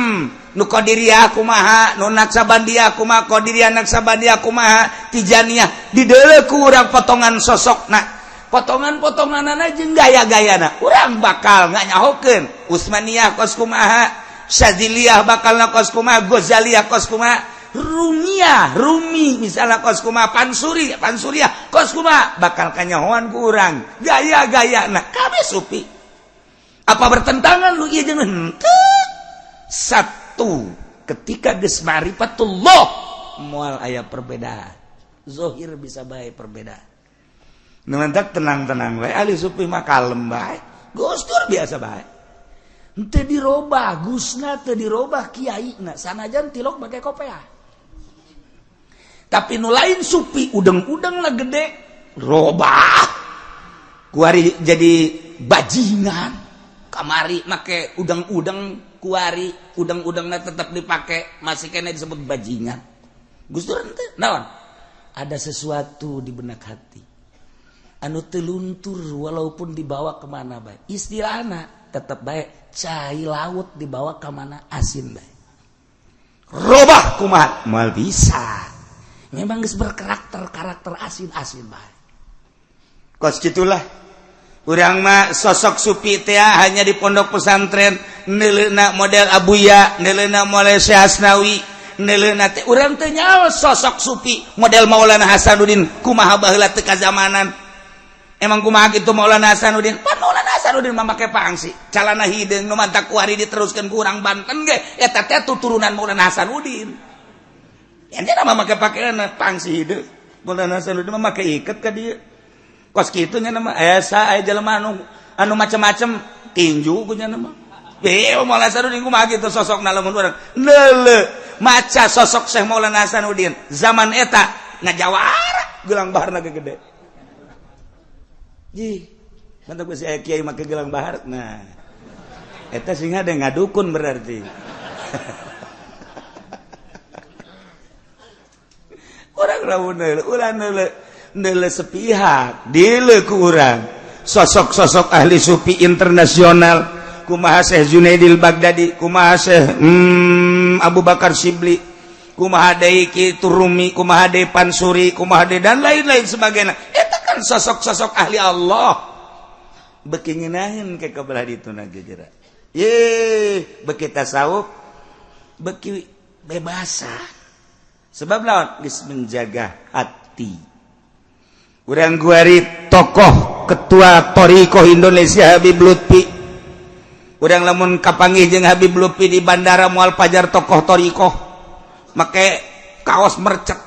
nu Qadiriyah kumaha, nu Naksabandiyah kumaha, Qadiriyah Naksabandiyah kumaha, Tijaniyah, dideuleu ku urang potongan sosokna, potongan-potonganana jeung gaya-gayana, urang bakal nganyahokeun Utsmaniyah kos kumaha, Syadziliyah bakal kos kumaha, Ghazaliyah kos kumaha, Rumiyah, Rumi misalnya kos kumaha, Pansuri, Pansuriyah kos kumaha, bakal kanyahoan ku urang gaya-gayana. Kabeh supi. Apa bertentangan lu ieu jeung henteu? Satu, ketika geus ma'rifatullah moal aya perbedaan. Zohir bisa bae perbedaan. Nu tenang-tenang bae ahli supi mah, kalem bae. Gus Dur biasa bae. Henteu dirobah gusna, teu dirobah kiai na, sanajan tilok make kopeah. Tapi nu lain supi, udeng-udeng lah gede, robah kuari jadi bajingan. Kamari make udeng-udeng, kuari udeng-udengna tetap dipakai, masih kena disebut bajingan. Gus Dur henteu naon? Ada sesuatu di benak hati anu teluntur walaupun dibawa kemana bae. Istilahna tetap bae cai laut dibawa ke mana asin bae. Robah kumaha moal bisa, memang geus berkarakter karakter asin-asin bae. Kos gitulah urang mah. Sosok supi teh hanya di pondok pesantren neuleuna model Abuya, neuleuna model Syekh Asnawi, neuleuna teh. Urang teu nyaho sosok supi model Maulana Hasanuddin kumaha baheula, teu kazamanan. Emang kumaha kitu Maulana Hasanuddin? Pan Maulana Hasanuddin mah make pangsi, calana hideung, nu mantak kuari diteruskeun ku urang Banten ge eta teh tuturunan Maulana Hasanuddin. Ente nama make pakaian pangsi hideung, Maulana Hasanuddin mah make iket ka dieu. Kos kitu nya nama esa aya jelema anu anu macem-macem tinju ku nya nama. Eh, Maulana Hasanuddin kumaha kitu sosokna? Lamun urang neuleu maca sosok Syekh Maulana Hasanuddin zaman eta, ngajawara gelang baharna ge gede. Jih, mantap geus aya kiai make gelang bahar. Nah, Eta sing ada ngadukun berarti. Orang lamun ulah neuleuh sepihak, dileuk ku urang. Sosok-sosok ahli sufi internasional, kumaha Syekh Junaidil Baghdadi, kumaha Syekh Abu Bakar Sibli, kumaha deui Ki Turumi, kumaha deui Pansuri, kumaha deui dan lain-lain sebagainya. Eta kan sosok-sosok ahli Allah. Beuki ngeunaheun ke kabelah dituna jejera. Ye, beuki tasawuf, beuki bebasa. Sebab lawan geus menjaga hati. Urang guari tokoh ketua Thoriqoh Indonesia Habib Lutfi. Urang lamun kapanggih jeung Habib Lutfi di bandara moal pajar tokoh Thoriqoh. Make kaos mercek,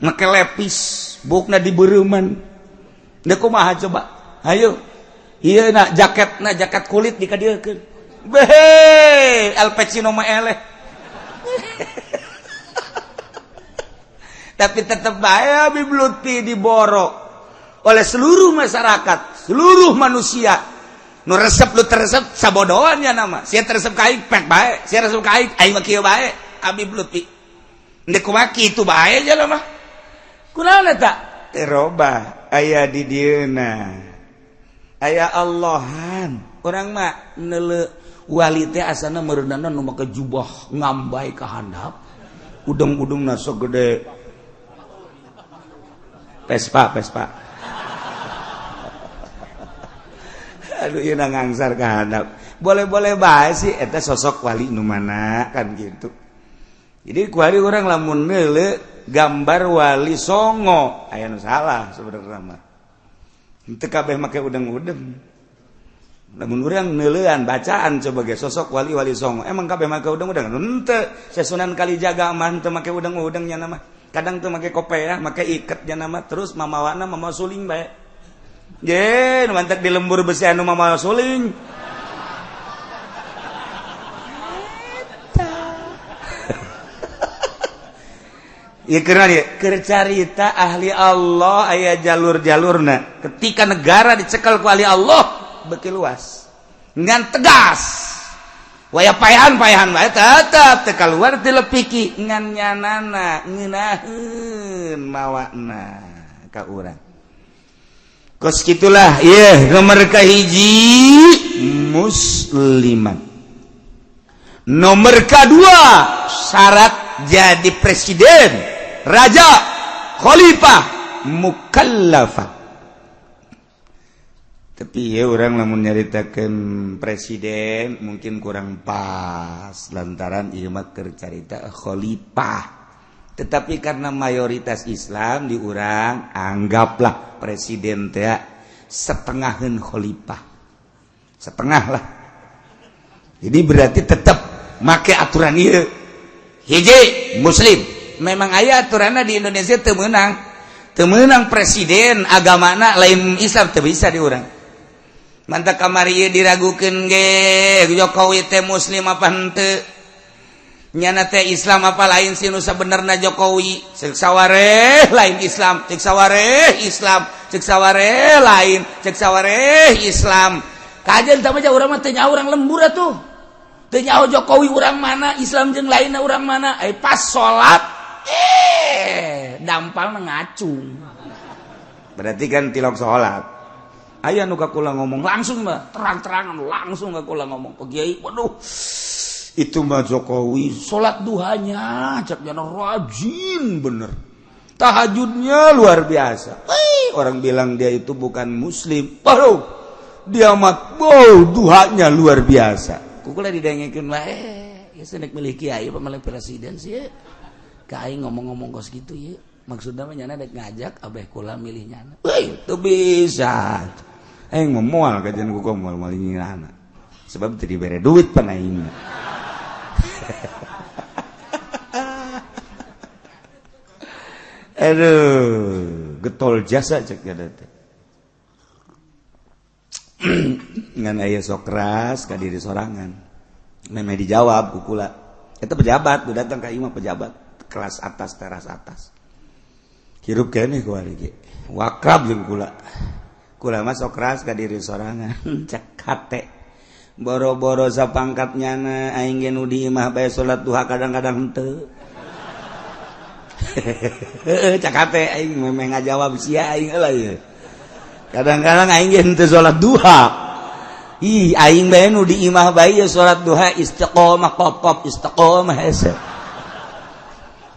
make lepis, bukna dibeureman. Deuk kumaha coba? Hayu. Ieu na jaketna jaket kulit dikadieukeun. Behe, Al Pacino mah eleh. Tapi tetap bae Habib Lutfi diboro oleh seluruh masyarakat, seluruh manusia. Nu resep lu teresep sabodoan ya nama. Sia teresep ka aing pek bae, sia resep ka aing aing mah kieu bae. Habib Lutfi. Ndek kumaha kitu bae nya mah. Kunaon eta? Teu robah aya di dieuna. Aya Allahan. Urang mah neuleuh wali teh asana meureunana nu make jubah ngambai ka handap. Udeng-udengna sok gede. Vespa, Vespa. Aduh, ieu ngangsar ka handap. Boleh-boleh bae sih eta sosok wali nu mana kan gitu. Jadi kuari urang lamun neuleuh gambar wali songo aya nu salah sebenarnya mah. Henteu kabeh make udeng-udeng. Lamun urang neuleuan bacaan coba ge sosok wali-wali songo. Emang kabeh make udeng-udeng? Henteu. Sunan Kalijaga mah henteu make udeng-udeng nya mah. Kadang tuh make kopeah, make iket nya nama, terus mamawana mama suling bae. Ye, nu mantek di lembur besi anu mama suling. Eta. Ieu keur ieu, keur carita ahli Allah aya jalur-jalurna. Ketika negara dicekel ku ahli Allah, beuki luas. Ngan tegas. Waya payahan-payahan bae tetep teu kaluar ti lepiki ngan nyanana ngeunaheun mawana ka urang. Kos kitulah ieu nomor kahiji musliman. Nomor kedua syarat jadi presiden, raja, khalifah, mukallafah. Tapi ya orang lamun nyaritakeun presiden mungkin kurang pas lantaran ieu mah keur carita khalifah. Tetapi karena mayoritas Islam di urang anggaplah presiden teh setengaheun khalifah. Setengah lah. Jadi berarti tetap make aturan ieu. Hiji muslim. Memang aya aturanna di Indonesia teu meunang. Teu meunang presiden agamana lain Islam teu bisa di urang. Mantap kamari ieu diragukeun ge Jokowi teh muslim apa henteu? Nyana teh Islam apa lain sih nu sabenerna Jokowi? Ceuk sawareh lain Islam, ceuk sawareh Islam, ceuk sawareh lain, ceuk sawareh Islam. Kajian tah mah urang mah teu nyaho urang lembur atuh. Teu nyaho Jokowi urang mana, Islam jeung lainna urang mana. Pas salat dampal ngacung. Berarti kan tilok salat. Aya nu ka kula ngomong langsung mah terang-terangan langsung ka kula ngomong ke kiai, waduh itu mah Jokowi salat duhanya cek jana rajin bener, tahajudnya luar biasa. Orang bilang dia itu bukan muslim, waduh dia mah wow duhanya luar biasa. Ku kula didengekeun wae, ya nek milih kiai apa milih presiden sih ka aing ngomong-ngomong kos gitu ya. Maksudna mah nyana dek ngajak abeh kula milih nyana. Euy, teu bisa. Aing mah moal kajian ku moal moal nyana. Sebab teu dibere duit pan aing. Aduh, getol jasa cek eta teh. Ngan aya sok keras ka diri sorangan. Memeh dijawab ku kula. Eta pejabat, nu datang ka imah pejabat kelas atas, teras atas. Hirup keneh ku ari ge. Wakrab jeung kula. Kula mah sok keras ka diri sorangan, cek hate. Boro-boro sapangkat nyana aing ge nu di imah bae salat duha kadang-kadang henteu. Heeh cak hate aing memeh ngajawab sia aing heula ieu. Kadang-kadang aing ge henteu salat duha. Ih aing bae nu di imah bae salat duha istiqomah kop-kop istiqomah hese.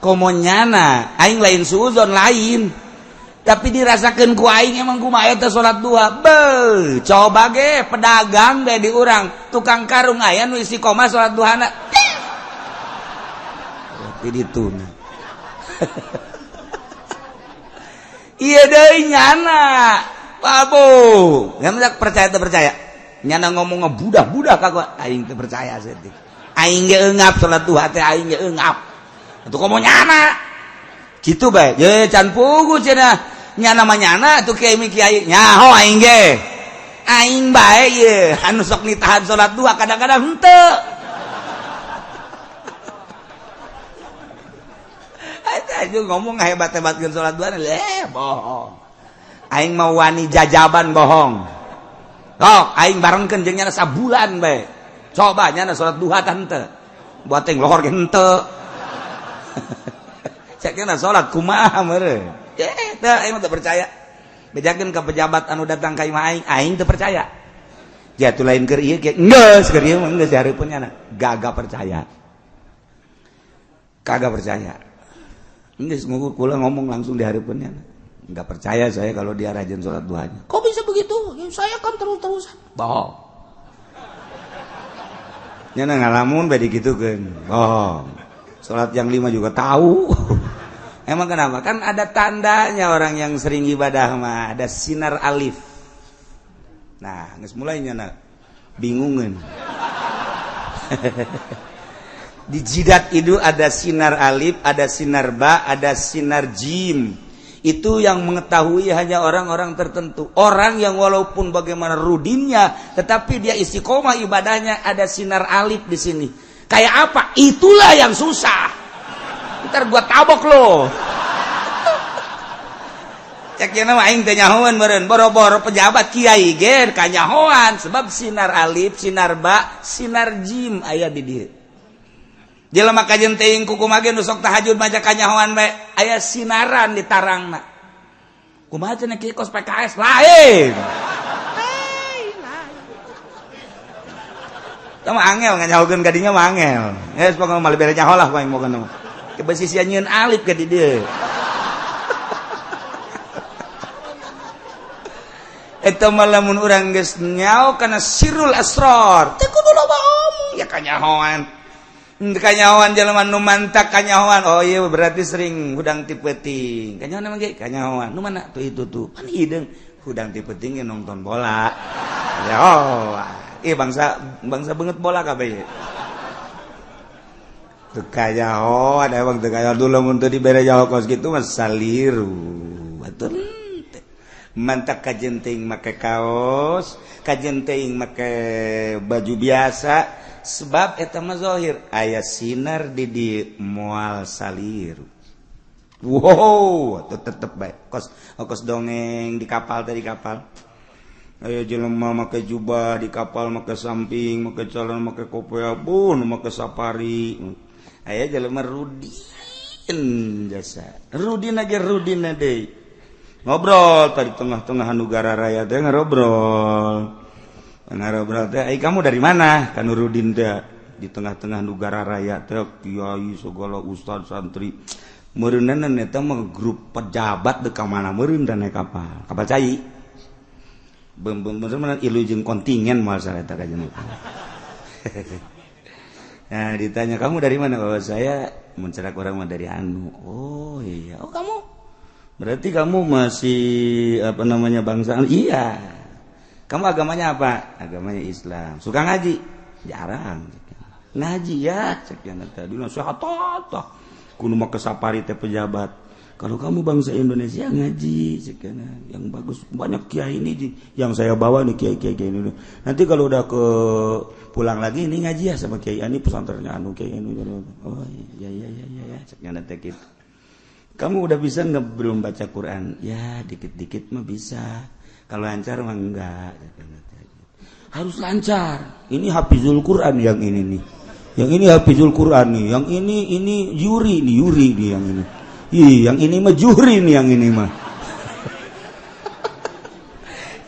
Komo nyana aing lain suuzon lain. Tapi dirasakan ku aing emang kumaha eta salat duha. Beuh, coba ge pedagang bae di urang, tukang karung aya nu istiqomah salat duhana. Di dituna. Ieu deui nyana. Babu, nya percaya teu percaya? Nyana ngomong ngebudah-budah ka gua, aing teu percaya saeutik. Aing ge eungap salat duha teh aing ge eungap. Atuh komo nyana. Kitu bae. Ye can pugu cenah. Nyana mah nyana atuh kiai kiai nyaho aing ge. Aing bae ye anu sok nitahan salat duha kadang-kadang henteu. Eta ngomong hebat-hebatkeun salat duha leh bohong. Aing mau wani jajaban bohong. Sok aing barengkeun jeung nyana sabulan bae. Coba nyana salat duha tah henteu. Buat teh lohor ge henteu. Cek nyana salat kumaha meureun. Teu aing teu percaya. Bejakeun ka pejabat anu datang ka imah aing, aing teu percaya. Jatuh lain keur ieu ge geus keur ieu mah geus hareupeun nyana. Gagah percaya. Kagak percaya. Geus ngukur kula ngomong langsung di hareupeun nyana. Enggak percaya saya kalau dia rajin sholat duhanya. Kok bisa begitu? Ya, saya kan terus-terusan. Bohong. Nyana ngalamun bae digitukeun. Bohong. Sholat yang 5 juga tahu. Emang kenapa? Kan ada tandanya orang yang sering ibadah mah, ada sinar alif. Nah, geus mulai nyana bingungeun. Di jidat itu ada sinar alif, ada sinar ba, ada sinar jim. Itu yang mengetahui hanya orang-orang tertentu. Orang yang walaupun bagaimana rudinnya, tetapi dia istiqomah ibadahnya, ada sinar alif di sini. Kayak apa? Itulah yang susah. Ntar gua tabok loh. Cek cenah mah aing teh nyahoan meureun, boro-boro pejabat kiai ge kanyahoan sebab sinar alif, sinar ba, sinar jim aya di dieu. Jelema kajen teuing kukumaha ge nu sok tahajud maca kanyahoan bae aya sinaran di tarangna. Kumaha cenah kieu kos PKS lain. Tah mah angel nganyahokeun ka dinya mah angel. Geus pokona mah bere nyaho lah aing pokona mah. Kebesi sia nyieun alif ka di dieu. Eta mah lamun urang geus nyaho kana sirrul asrar, teh kudu loba omong ya kanyahoan. Kanyahoan jelema nu mantak kanyahoan. Oh iya berarti sering hudang ti peuting. Kanyahoan emang ge kanyahoan. Nu mana tuh itu tuh. Pan hideung hudang ti peuting nonton bola. Ya oh, ih bangsa bangsa banget bola kabeh ieu. Teu kanyahoan emang teu kanyahoan dulu mun teu dibere nyaho kos kitu mah saliru. Batur mantak kajenting make kaos, kajenting make baju biasa. Sebab eta mah zahir aya sinar di di moal saliru. Wow, tetep bae. Kos kos dongeng di kapal tadi kapal. Aya jelema make jubah di kapal, make samping, make celana, make kopea, bun, make safari. Aya jelema rudin jasa. Rudin aja rudin deui. Ngobrol tadi tengah-tengah negara raya teh ngobrol. Ngobrol teh, "Ai kamu dari mana?" Kan Rudin teh di tengah-tengah negara raya teh kiai segala ustad santri. Meureunna eta mah grup pejabat deuk ka mana meureun da naik kapal. Kapal cai. Beum-beum ilu jeung kontingen moal sareta ka jeung. Nah, ditanya kamu dari mana? Oh, saya mencerak orang mah dari anu. Oh iya. Oh kamu berarti kamu masih apa namanya bangsa? Iya. Kamu agamanya apa? Agamanya Islam. Suka ngaji? Jarang. Ngaji ya, sekian tadi nasihat tah. Kudu mah kesapari teh pejabat. Kalau kamu bangsa Indonesia ngaji sekian yang bagus banyak kiai ini yang saya bawa nih kiai-kiai ini. Nanti kalau udah ke pulang lagi ini ngaji ya sama kiai ini pesantrennya anu kiai anu. Oh iya iya iya iya sekian teh gitu. Kamu udah bisa nggak belum baca Quran? Ya dikit-dikit mah bisa. Kalau lancar mah enggak. Harus lancar. Ini hafizul Quran yang ini nih. Yang ini hafizul Quran nih, yang ini Yuri nih, Yuri nih yang ini. Ih, yang ini mah Juri nih yang ini mah.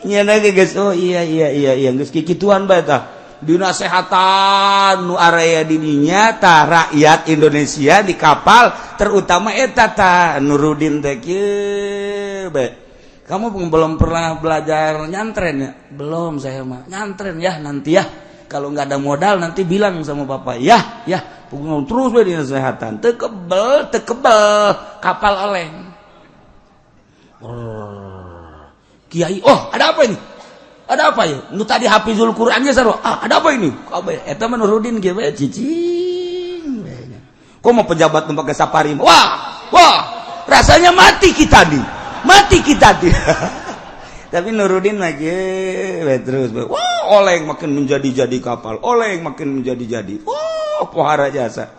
Nya geus oh iya iya iya iya geus kikituan bae tah. Dinasehatan nu area di dinya tah rakyat Indonesia di kapal terutama eta tah Nurudin teh kieu bae. Kamu belum pernah belajar nyantren ya? Belum saya mah. Nyantren ya nanti ya. Kalau nggak ada modal nanti bilang sama bapak ya, ya. Terus bae dinasehatan. Teu kebel, teu kebel kapal oleng. Kiai, oh ada apa ini? Ada apa ya? Nu tadi hafizul Qur'annya sarua. Ah, ada apa ini? Kabeh eta mah Nurudin kieu bae cicing. Kok mau pejabat nu pake safari? Wah, wah, rasanya mati kita nih. Mati kita nih. Tapi Nurudin lagi terus. Wah, oleng makin menjadi-jadi kapal, oleng makin menjadi-jadi. Wah, pohara jasa.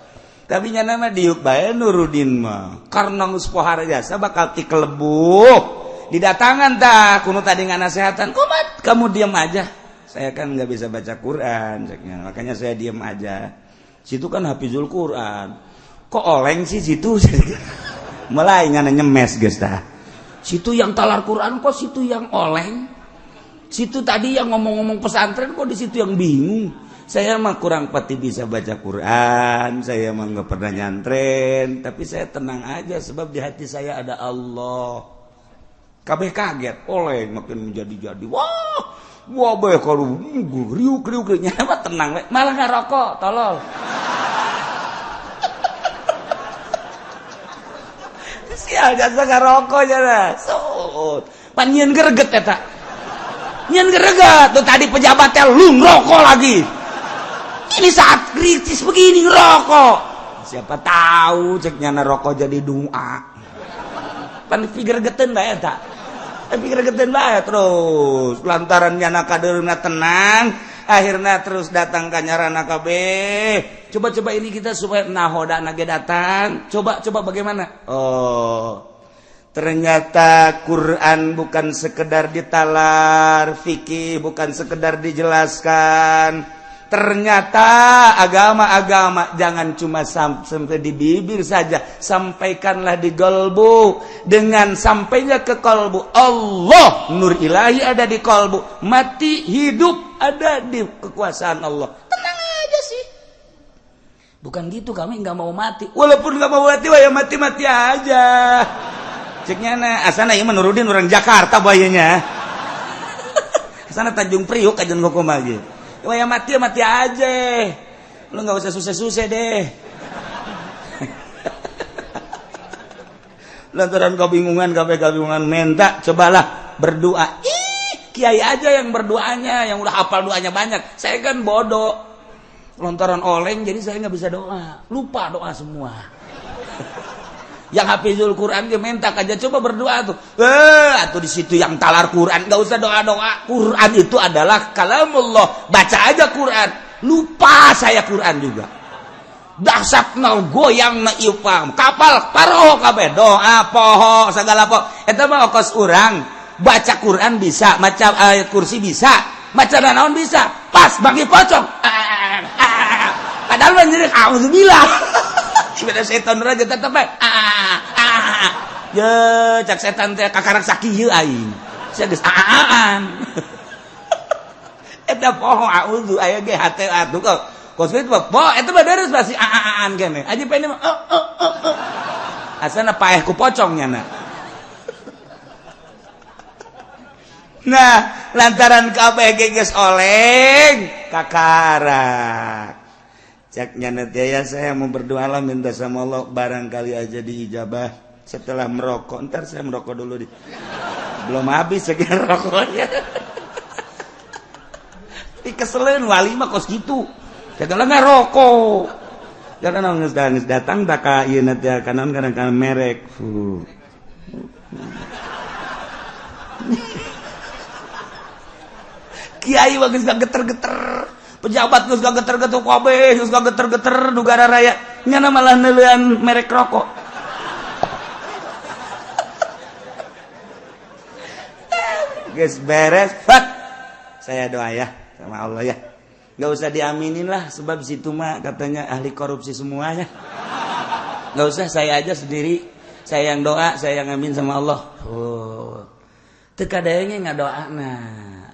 Tapi nyana mah diuk bae Nurudin mah. Karena geus pohara jasa bakal tikelebuh. Didatangan tah kuno tadi nganasehatan, kumat kamu diam aja. Saya kan nggak bisa baca Quran, ceknya. Makanya saya diam aja. Situ kan hafizul Quran. Kok oleng sih situ? Mulai ngana nyemes geus tah. Situ yang talar Quran kok situ yang oleng. Situ tadi yang ngomong-ngomong pesantren kok di situ yang bingung. Saya mah kurang pati bisa baca Quran, saya mah nggak pernah nyantren, tapi saya tenang aja sebab di hati saya ada Allah. Kabeh kaget, oleng makin menjadi-jadi. Wah, wah bae kalau riuk-riuk nya mah tenang we, malah ngarokok, tolol. Sial jasa ngarokok nya. Sut. Pan nyieun greget eta. Nyieun greget tuh tadi pejabatnya lu ngerokok lagi. Ini saat kritis begini ngerokok. Siapa tahu cek nyana rokok jadi doa. Pan gregeteun bae eta. Tapi gregeteun bae terus lantaran nyana kadeurna tenang akhirnya terus datang ka nyarana kabeh. Coba-coba ini kita supaya nahoda nage datang. Coba-coba bagaimana? Oh, ternyata Quran bukan sekedar ditalar, fikih bukan sekedar dijelaskan. Ternyata agama-agama jangan cuma sampai di bibir saja, sampaikanlah di kolbu. Dengan sampainya ke kolbu, Allah, nur ilahi ada di kolbu, mati hidup ada di kekuasaan Allah. Tenang aja sih. Bukan gitu, kami nggak mau mati. Walaupun nggak mau mati, wah ya mati-mati aja. Ceknya na, asana ieu menurudin orang Jakarta bayanya. Asana Tanjung Priuk aja ngomong lagi. Wah ya mati mati aja. Lu nggak usah susah-susah deh. Lantaran kebingungan, kabeh kebingungan minta, cobalah berdoa. Ih, kiai aja yang berdoanya, yang udah hafal doanya banyak. Saya kan bodoh. Lantaran oleng jadi saya nggak bisa doa, lupa doa semua. Yang hafizul Quran dia minta aja coba berdoa tuh. Atau di situ yang talar Quran nggak usah doa-doa. Quran itu adalah kalamullah. Baca aja Quran. Lupa saya Quran juga. Dahsyat na goyang na ieu kapal paroho kabeh doa poho segala poho. Eta mah okos urang baca Quran bisa, maca ayat kursi bisa, maca naon bisa. Pas bagi pocong. Padahal mah jadi auzubillah. Beda setan aja tetep bae. Ye, cak setan teh kakarak sakieu aing. Sia geus aan. Eta poho auzu aya ge hate atuh kok. Kos kitu mah poho eta mah deres pasti aan kene. Aja pene mah Asana paeh ku pocong nyana. Nah, lantaran kabeh ge geus oleng kakarak. Cak nyana ya saya mau berdoa lah minta sama Allah barangkali aja diijabah setelah merokok. Ntar saya merokok dulu di. Belum habis sekian rokoknya. Dikeseleun wali mah kos gitu. Segala ngerokok. Jangan geus datang tak ka ieu teh kanan kadang merek. Kiai mah geus geter-geter. Pejabat geus geter-geter kabeh, geus geter-geter negara raya. Nyana malah neuleuan merek rokok. Geus beres, fat. Saya doa ya. sama Allah ya. Nggak usah diaminin lah, sebab situ mah katanya ahli korupsi semuanya. Nggak usah, saya aja sendiri, saya yang doa, saya yang amin sama Allah. Oh, teu kadenge ngadoa, nah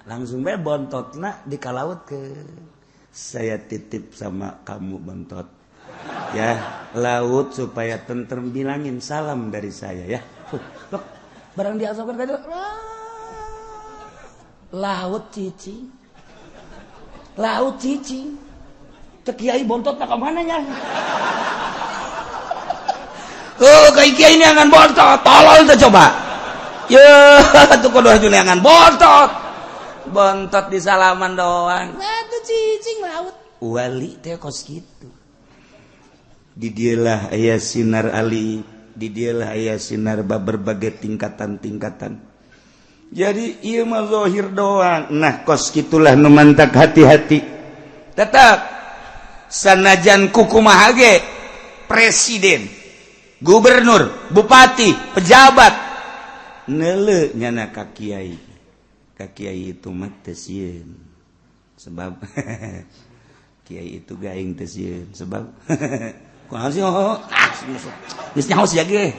langsung bae bontotna dikalaut ke saya, titip sama kamu bontot ya, laut supaya tentrem, bilangin salam dari saya ya. Loh, barang diasopkan ka laut cicing, laut cicing. Teu kiai, bontot ka mana nya? Oh, kayak kiai ini akan bontot tolol tuh, coba ya tuh, kudu neangan bontot, bontot di salaman doang. Tuh cicing laut. Wali teh kos gitu. Di dialah aya sinar ali, di dialah aya sinar berbagai tingkatan-tingkatan. Jadi ieu mah zahir doang. Nah, kos gitulah nu mantak hati-hati. Tetap sanajan kukumaha ge presiden, gubernur, bupati, pejabat neuleu nyana ka kiai. Ka kiai itu mah teu sieun, sebab kiai itu gaing teu sieun, sebab kunaon sih? Oh, ah, geus nyaho sia ge.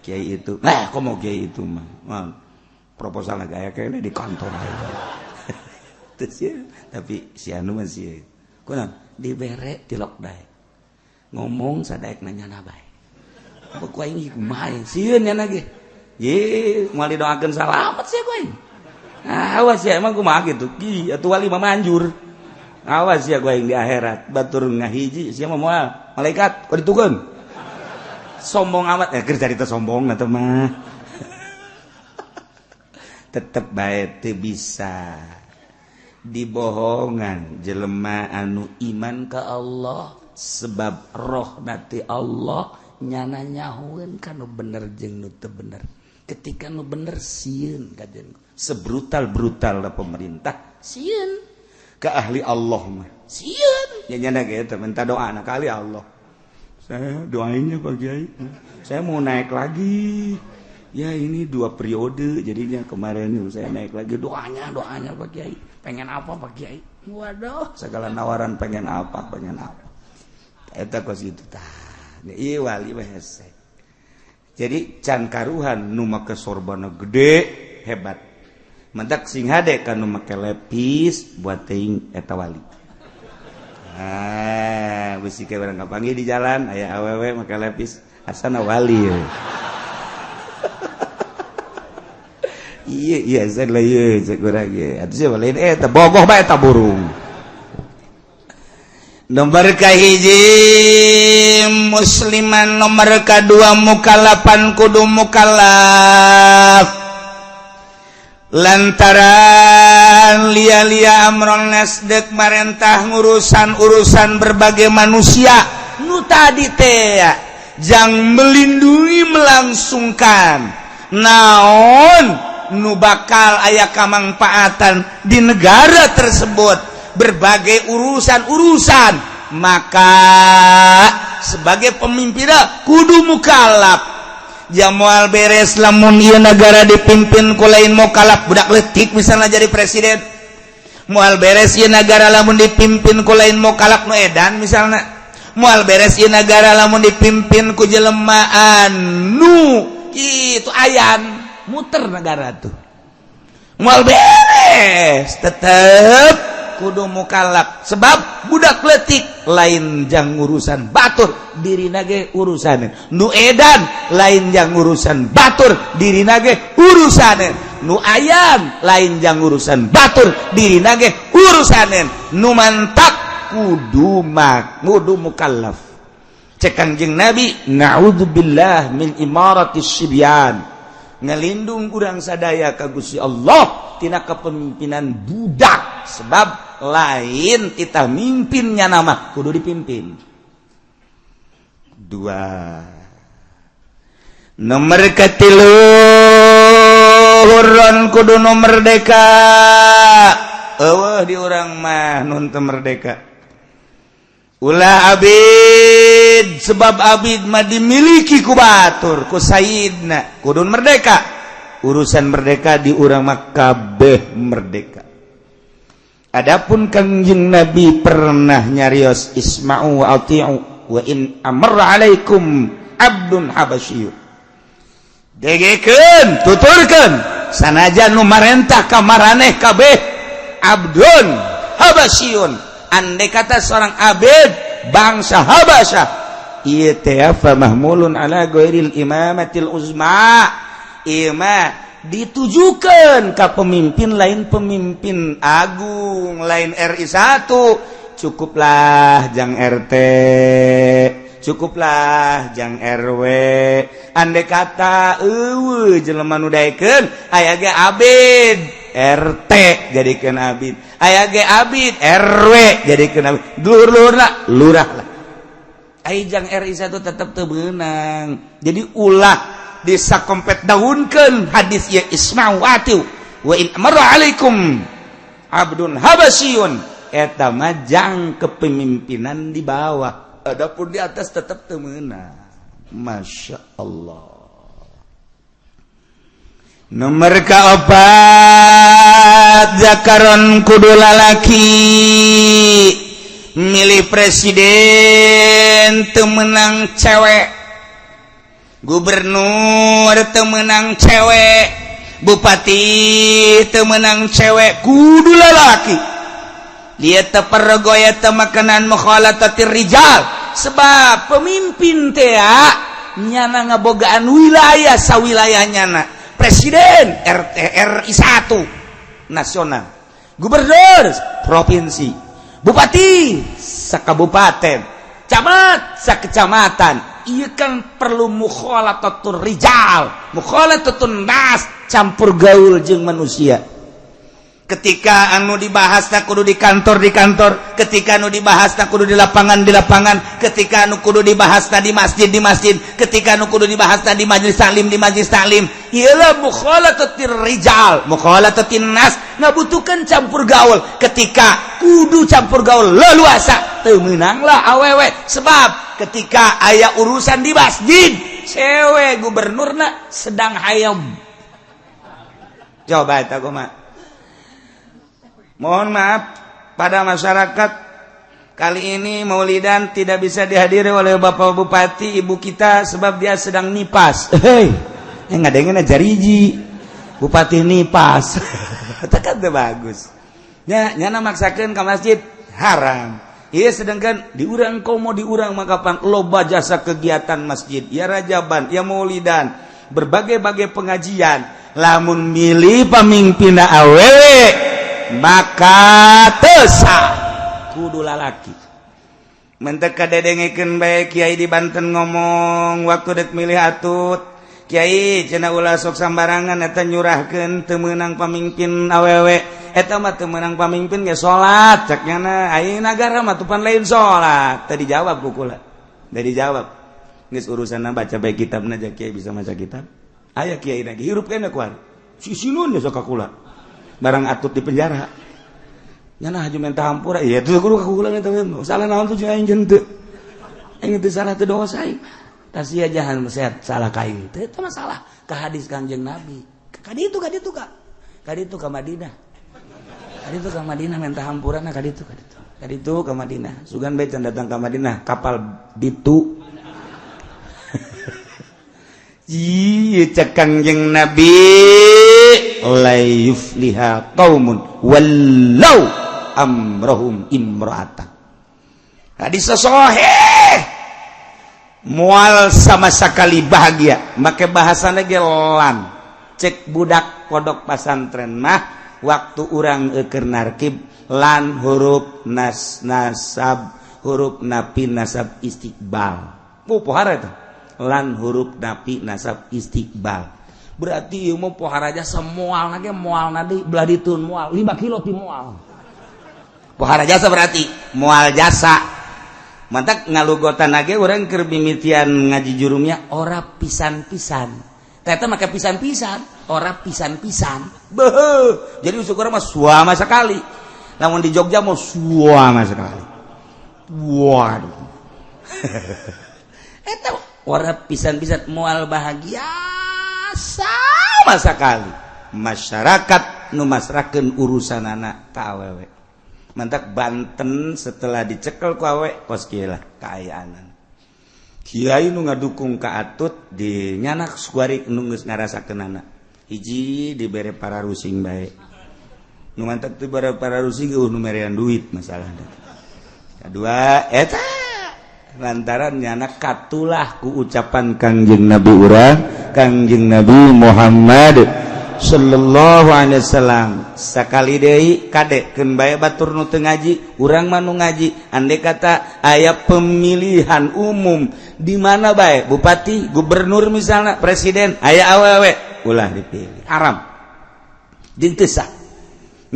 Kiai itu, nah, komo kiai itu mah proposal gaya kayaknya di kantor teu sieun, tapi si anu mah sieun. Kunaon? Dibere tilok daek ngomong sadaek nanya na bae, apa ku aing kumaha sieun nya ge. Ye, moal didoakeun salamet sih ku aing. Ah, awas ya, emang kumaha gitu. Ki, atuh wali mah manjur. Awas ya ku aing di akhirat. Batur ngahiji sia mah moal. Malaikat kok ditukeun. Sombong amat ya, keur carita sombong atuh mah. Tetep bae teu bisa dibohongan jelema anu iman ka Allah, sebab roh nati Allah nyana nyahueun kanu bener jeung nu teu bener. Ketika nu bener sieun kajen, sebrutal-brutal pemerintah sieun ke ahli Allah mah sieun ya. Nyana gitu minta doa na kali Allah, saya doainnya Pak Kiai, saya mau naik lagi ya, ini dua periode jadinya, kemarin saya naik lagi, doanya, doanya Pak Kiai. Pengen apa, Pak Kiai? Waduh, segala nawaran, pengen apa, pengen apa. Eta kos gitu tah. Ieu wali mah hese. Jadi can karuhan nu make sorbana gede hebat. Mentak sing hade ka nu make lepis, buat teuing eta wali. Ah, bisi ke urang kapanggih di jalan aya awewe make lepis, asana wali ye. Iya iya, saya lah, iya, cek urang ge. Atuh sia lain eta bogoh bae eta burung. Nomor kahiji musliman, nomor kedua mukallafan, kudu mukallaf lantaran lia-lia amron nas dek marentah ngurusan-urusan berbagai manusia nu tadi teh jang melindungi, melangsungkan naon nu bakal aya kamangpaatan di negara tersebut, berbagai urusan-urusan. Maka sebagai pemimpin kudu mukallaf. Moal beres lamun ieu negara dipimpin ku lain mukallaf, budak letik misalnya jadi presiden. Moal beres ieu negara lamun dipimpin ku lain mukallaf, nu edan misalnya. Moal beres ieu negara lamun dipimpin ku jelema anu kitu ayan muter negara tuh, moal beres. Tetep kudu mukallaf, sebab budak letik lain jang urusan batur, diri nage urusan. Nu edan lain jang urusan batur, diri nage urusan. Nu ayam lain jang urusan batur, diri nage urusan. Nu mantak kudu mak kudu mukallaf. Cek Kangjeng Nabi, naudzubillah min imaratis sibyan, ngelindung urang sadaya ka Gusti Allah tina kepemimpinan budak, sebab lain kita mimpinnya nama kudu dipimpin. Dua. Nomor katilu, hurron, kudu nu merdeka. Eueuh di urang mah nun teu merdeka. Ulah abid, sebab abid mah dimiliki ku batur, ku sayyidna. Kudu merdeka. Urusan merdeka di urang mah kabeh merdeka. Adapun Kangjeng Nabi pernah nyarios, "Isma'u wa ati'u wa in amarra alaikum abdun habasyiyun." Dengekeun, tuturkeun, sanajan nu marentah ka maraneh kabeh abdun habasyiyun, andai kata seorang abid bangsa Habasyah, ieu teh fa mahmulun ala ghairil imamatil uzma. Ieu mah ditujukan ke pemimpin lain, pemimpin agung lain, RI 1. Cukuplah jang RT, cukuplah jang RW. Andai kata eueuh jelema nu daekeun, aya ge abid RT jadikeun abid, aya ge abid RW jadikeun abid, dulur-dulurna lurah lah. Ai jang RI 1 tetep teu beunang. Jadi ulah disakompet daunkeun hadis ya, "Isma'u atiu wa in amarra alaikum abdun habasyun." Eta mah jang kepemimpinan di bawah, adapun di atas tetap teu meunang. Masya Allah. Nomor keopat, zakaron kudu lalaki. Milih presiden teu meunang cewek, gubernur teu meunang cewek, bupati teu meunang cewek, kudu lalaki. Dia tepergoya makanan mukhalatatir rijal, sebab pemimpin teh nyana ngabogaan wilayah, sawilayah nyana. Presiden RT RI 1 nasional, gubernur provinsi, bupati sakabupaten, camat sakecamatan. Iya kan perlu mukhalatatur rijal, mukhalatatun nas, campur gaul jeung manusia. Ketika anu dibahas tak kudu di kantor, di kantor. Ketika anu dibahas tak kudu di lapangan, di lapangan. Ketika anu kudu dibahas di masjid, di masjid. Ketika anu kudu dibahas di majelis taklim, di majelis taklim. Ialah mukhalatatir rijal, mukhalatatin nas, ngabutuhkan campur gaul. Ketika kudu campur gaul leluasa, teu meunanglah awewe, sebab ketika aya urusan di masjid, cewek gubernurna sedang hayam. Coba eta kumaha? Mohon maaf pada masyarakat, kali ini maulidan tidak bisa dihadiri oleh Bapak Bupati, ibu kita, sebab dia sedang nipas. Hei, yang ngadengin jariji bupati nipas. Itu kan bagus. Ya, nyana maksakeun ke masjid haram. Iya, sedangkan diurang komo diurang maka pang loba jasa kegiatan masjid, ya rajaban, ya maulidan, berbagai-bagai pengajian. Lamun milih pemimpin awewe maka teu sah, kudu lalaki. Mentek kadedengekeun bae kiai di Banten ngomong waktu dek milih atut. "Kiai," cenah, "ulah sok sambarangan eta nyurahkeun, teu meunang pamimpin awewe eta mah, teu meunang pamimpin ge salat," cek nyana. "Ai nagara mah tupan lain salat." Teu dijawab ku kula, teu dijawab. Geus urusanna baca bae kitabna aja. Kiai bisa maca kitab, aya kiai lagi hirup kene kuar sisinun ya sok ka kula. Barang atut di penjara, nyana haju minta hampura. Iya tuh, kudu ka kula eta salah naon tuh jeung aing teu, aing teu salah, teu dosa aing. Tas sia jahan sehat salah ka aing teu, eta masalah ka hadis Kangjeng Nabi. Ka ditu, ka ditu, ka ditu, ka Madinah, ka ditu, ka Madinah, minta hampurana ka ditu, ka ditu, ka ditu, ka Madinah. Sugan bae can datang ka Madinah, kapal ditu. Iya, cek Kangjeng Nabi, "La yufliha qaumun wallau amrohum imro'ata." Hadis sahih. Mual sama sekali bahagia, make bahasana ge lan. Cek budak pondok pasantren mah waktu urang eker narkib, lan huruf nas nasab, huruf napi nasab istiqbal. Oh, pohara eta lan huruf napi nasab istiqbal, berarti ieu mah pohara jasa. Moal nage moal nadi belah ditun, moal 5 kilo ti moal pohara jasa, berarti moal jasa. Mantak ngalugotan nage urang keur mimitian ngaji jurumnya ora pisan-pisan, ternyata maka pisan-pisan, ora pisan-pisan. Beuh, jadi usuk urang mah suama sekali, namun di Jogja mau suama sekali. Waduh, eta ora pisan-pisan, moal bahagia sama sekali masyarakat nu masrahkeun urusanana ka awewe. Mantak Banten setelah dicekel ku awe kos kieu lah kaayaanan. Kiai nu ngadukung ka Atut di nyanak suari nu geus ngarasakeunana. Hiji dibere para rusing bae. Nu mantak teu bare para rusing eueuh nu merean duit masalahna. Kadua eta lantaran nyana katulah ku ucapan Kangjeng Nabi urang, Kangjeng Nabi Muhammad sallallahu alaihi wasallam. Sakali deui kade keun bae batur nu teu ngaji, urang mah nu ngaji. Andai kata aya pemilihan umum di mana bae, bupati, gubernur misalnya, presiden, aya awewe ulah dipilih, haram. Jeung teu sah.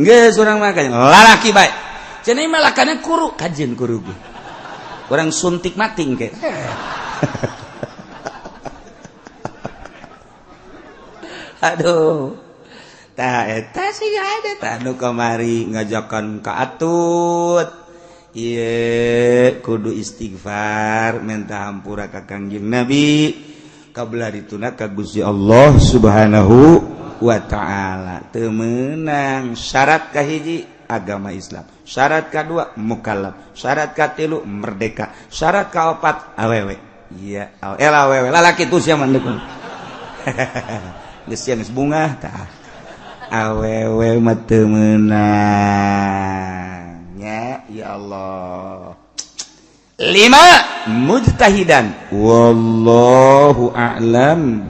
Geus urang mah lalaki bae. Cenah malakana kuru, kajeun kuru ge. Orang suntik mati ke. Aduh. Tah eta sih ada tah nu kamari ngajakan ka Atut. Ieu kudu istighfar minta hampura ka Kangjeng Nabi kabelah dituna ka Gusti Allah Subhanahu wa taala. Teu meunang syarat kahiji agama Islam, syarat kedua mukallaf, syarat katilu merdeka, syarat kaopat awewe. Iya, awewe lalaki tuh sia mandekun. Geus sia geus bungah tah. Awewe mah teu meunang nya, ya Allah. 5 mujtahidan wallahu a'lam.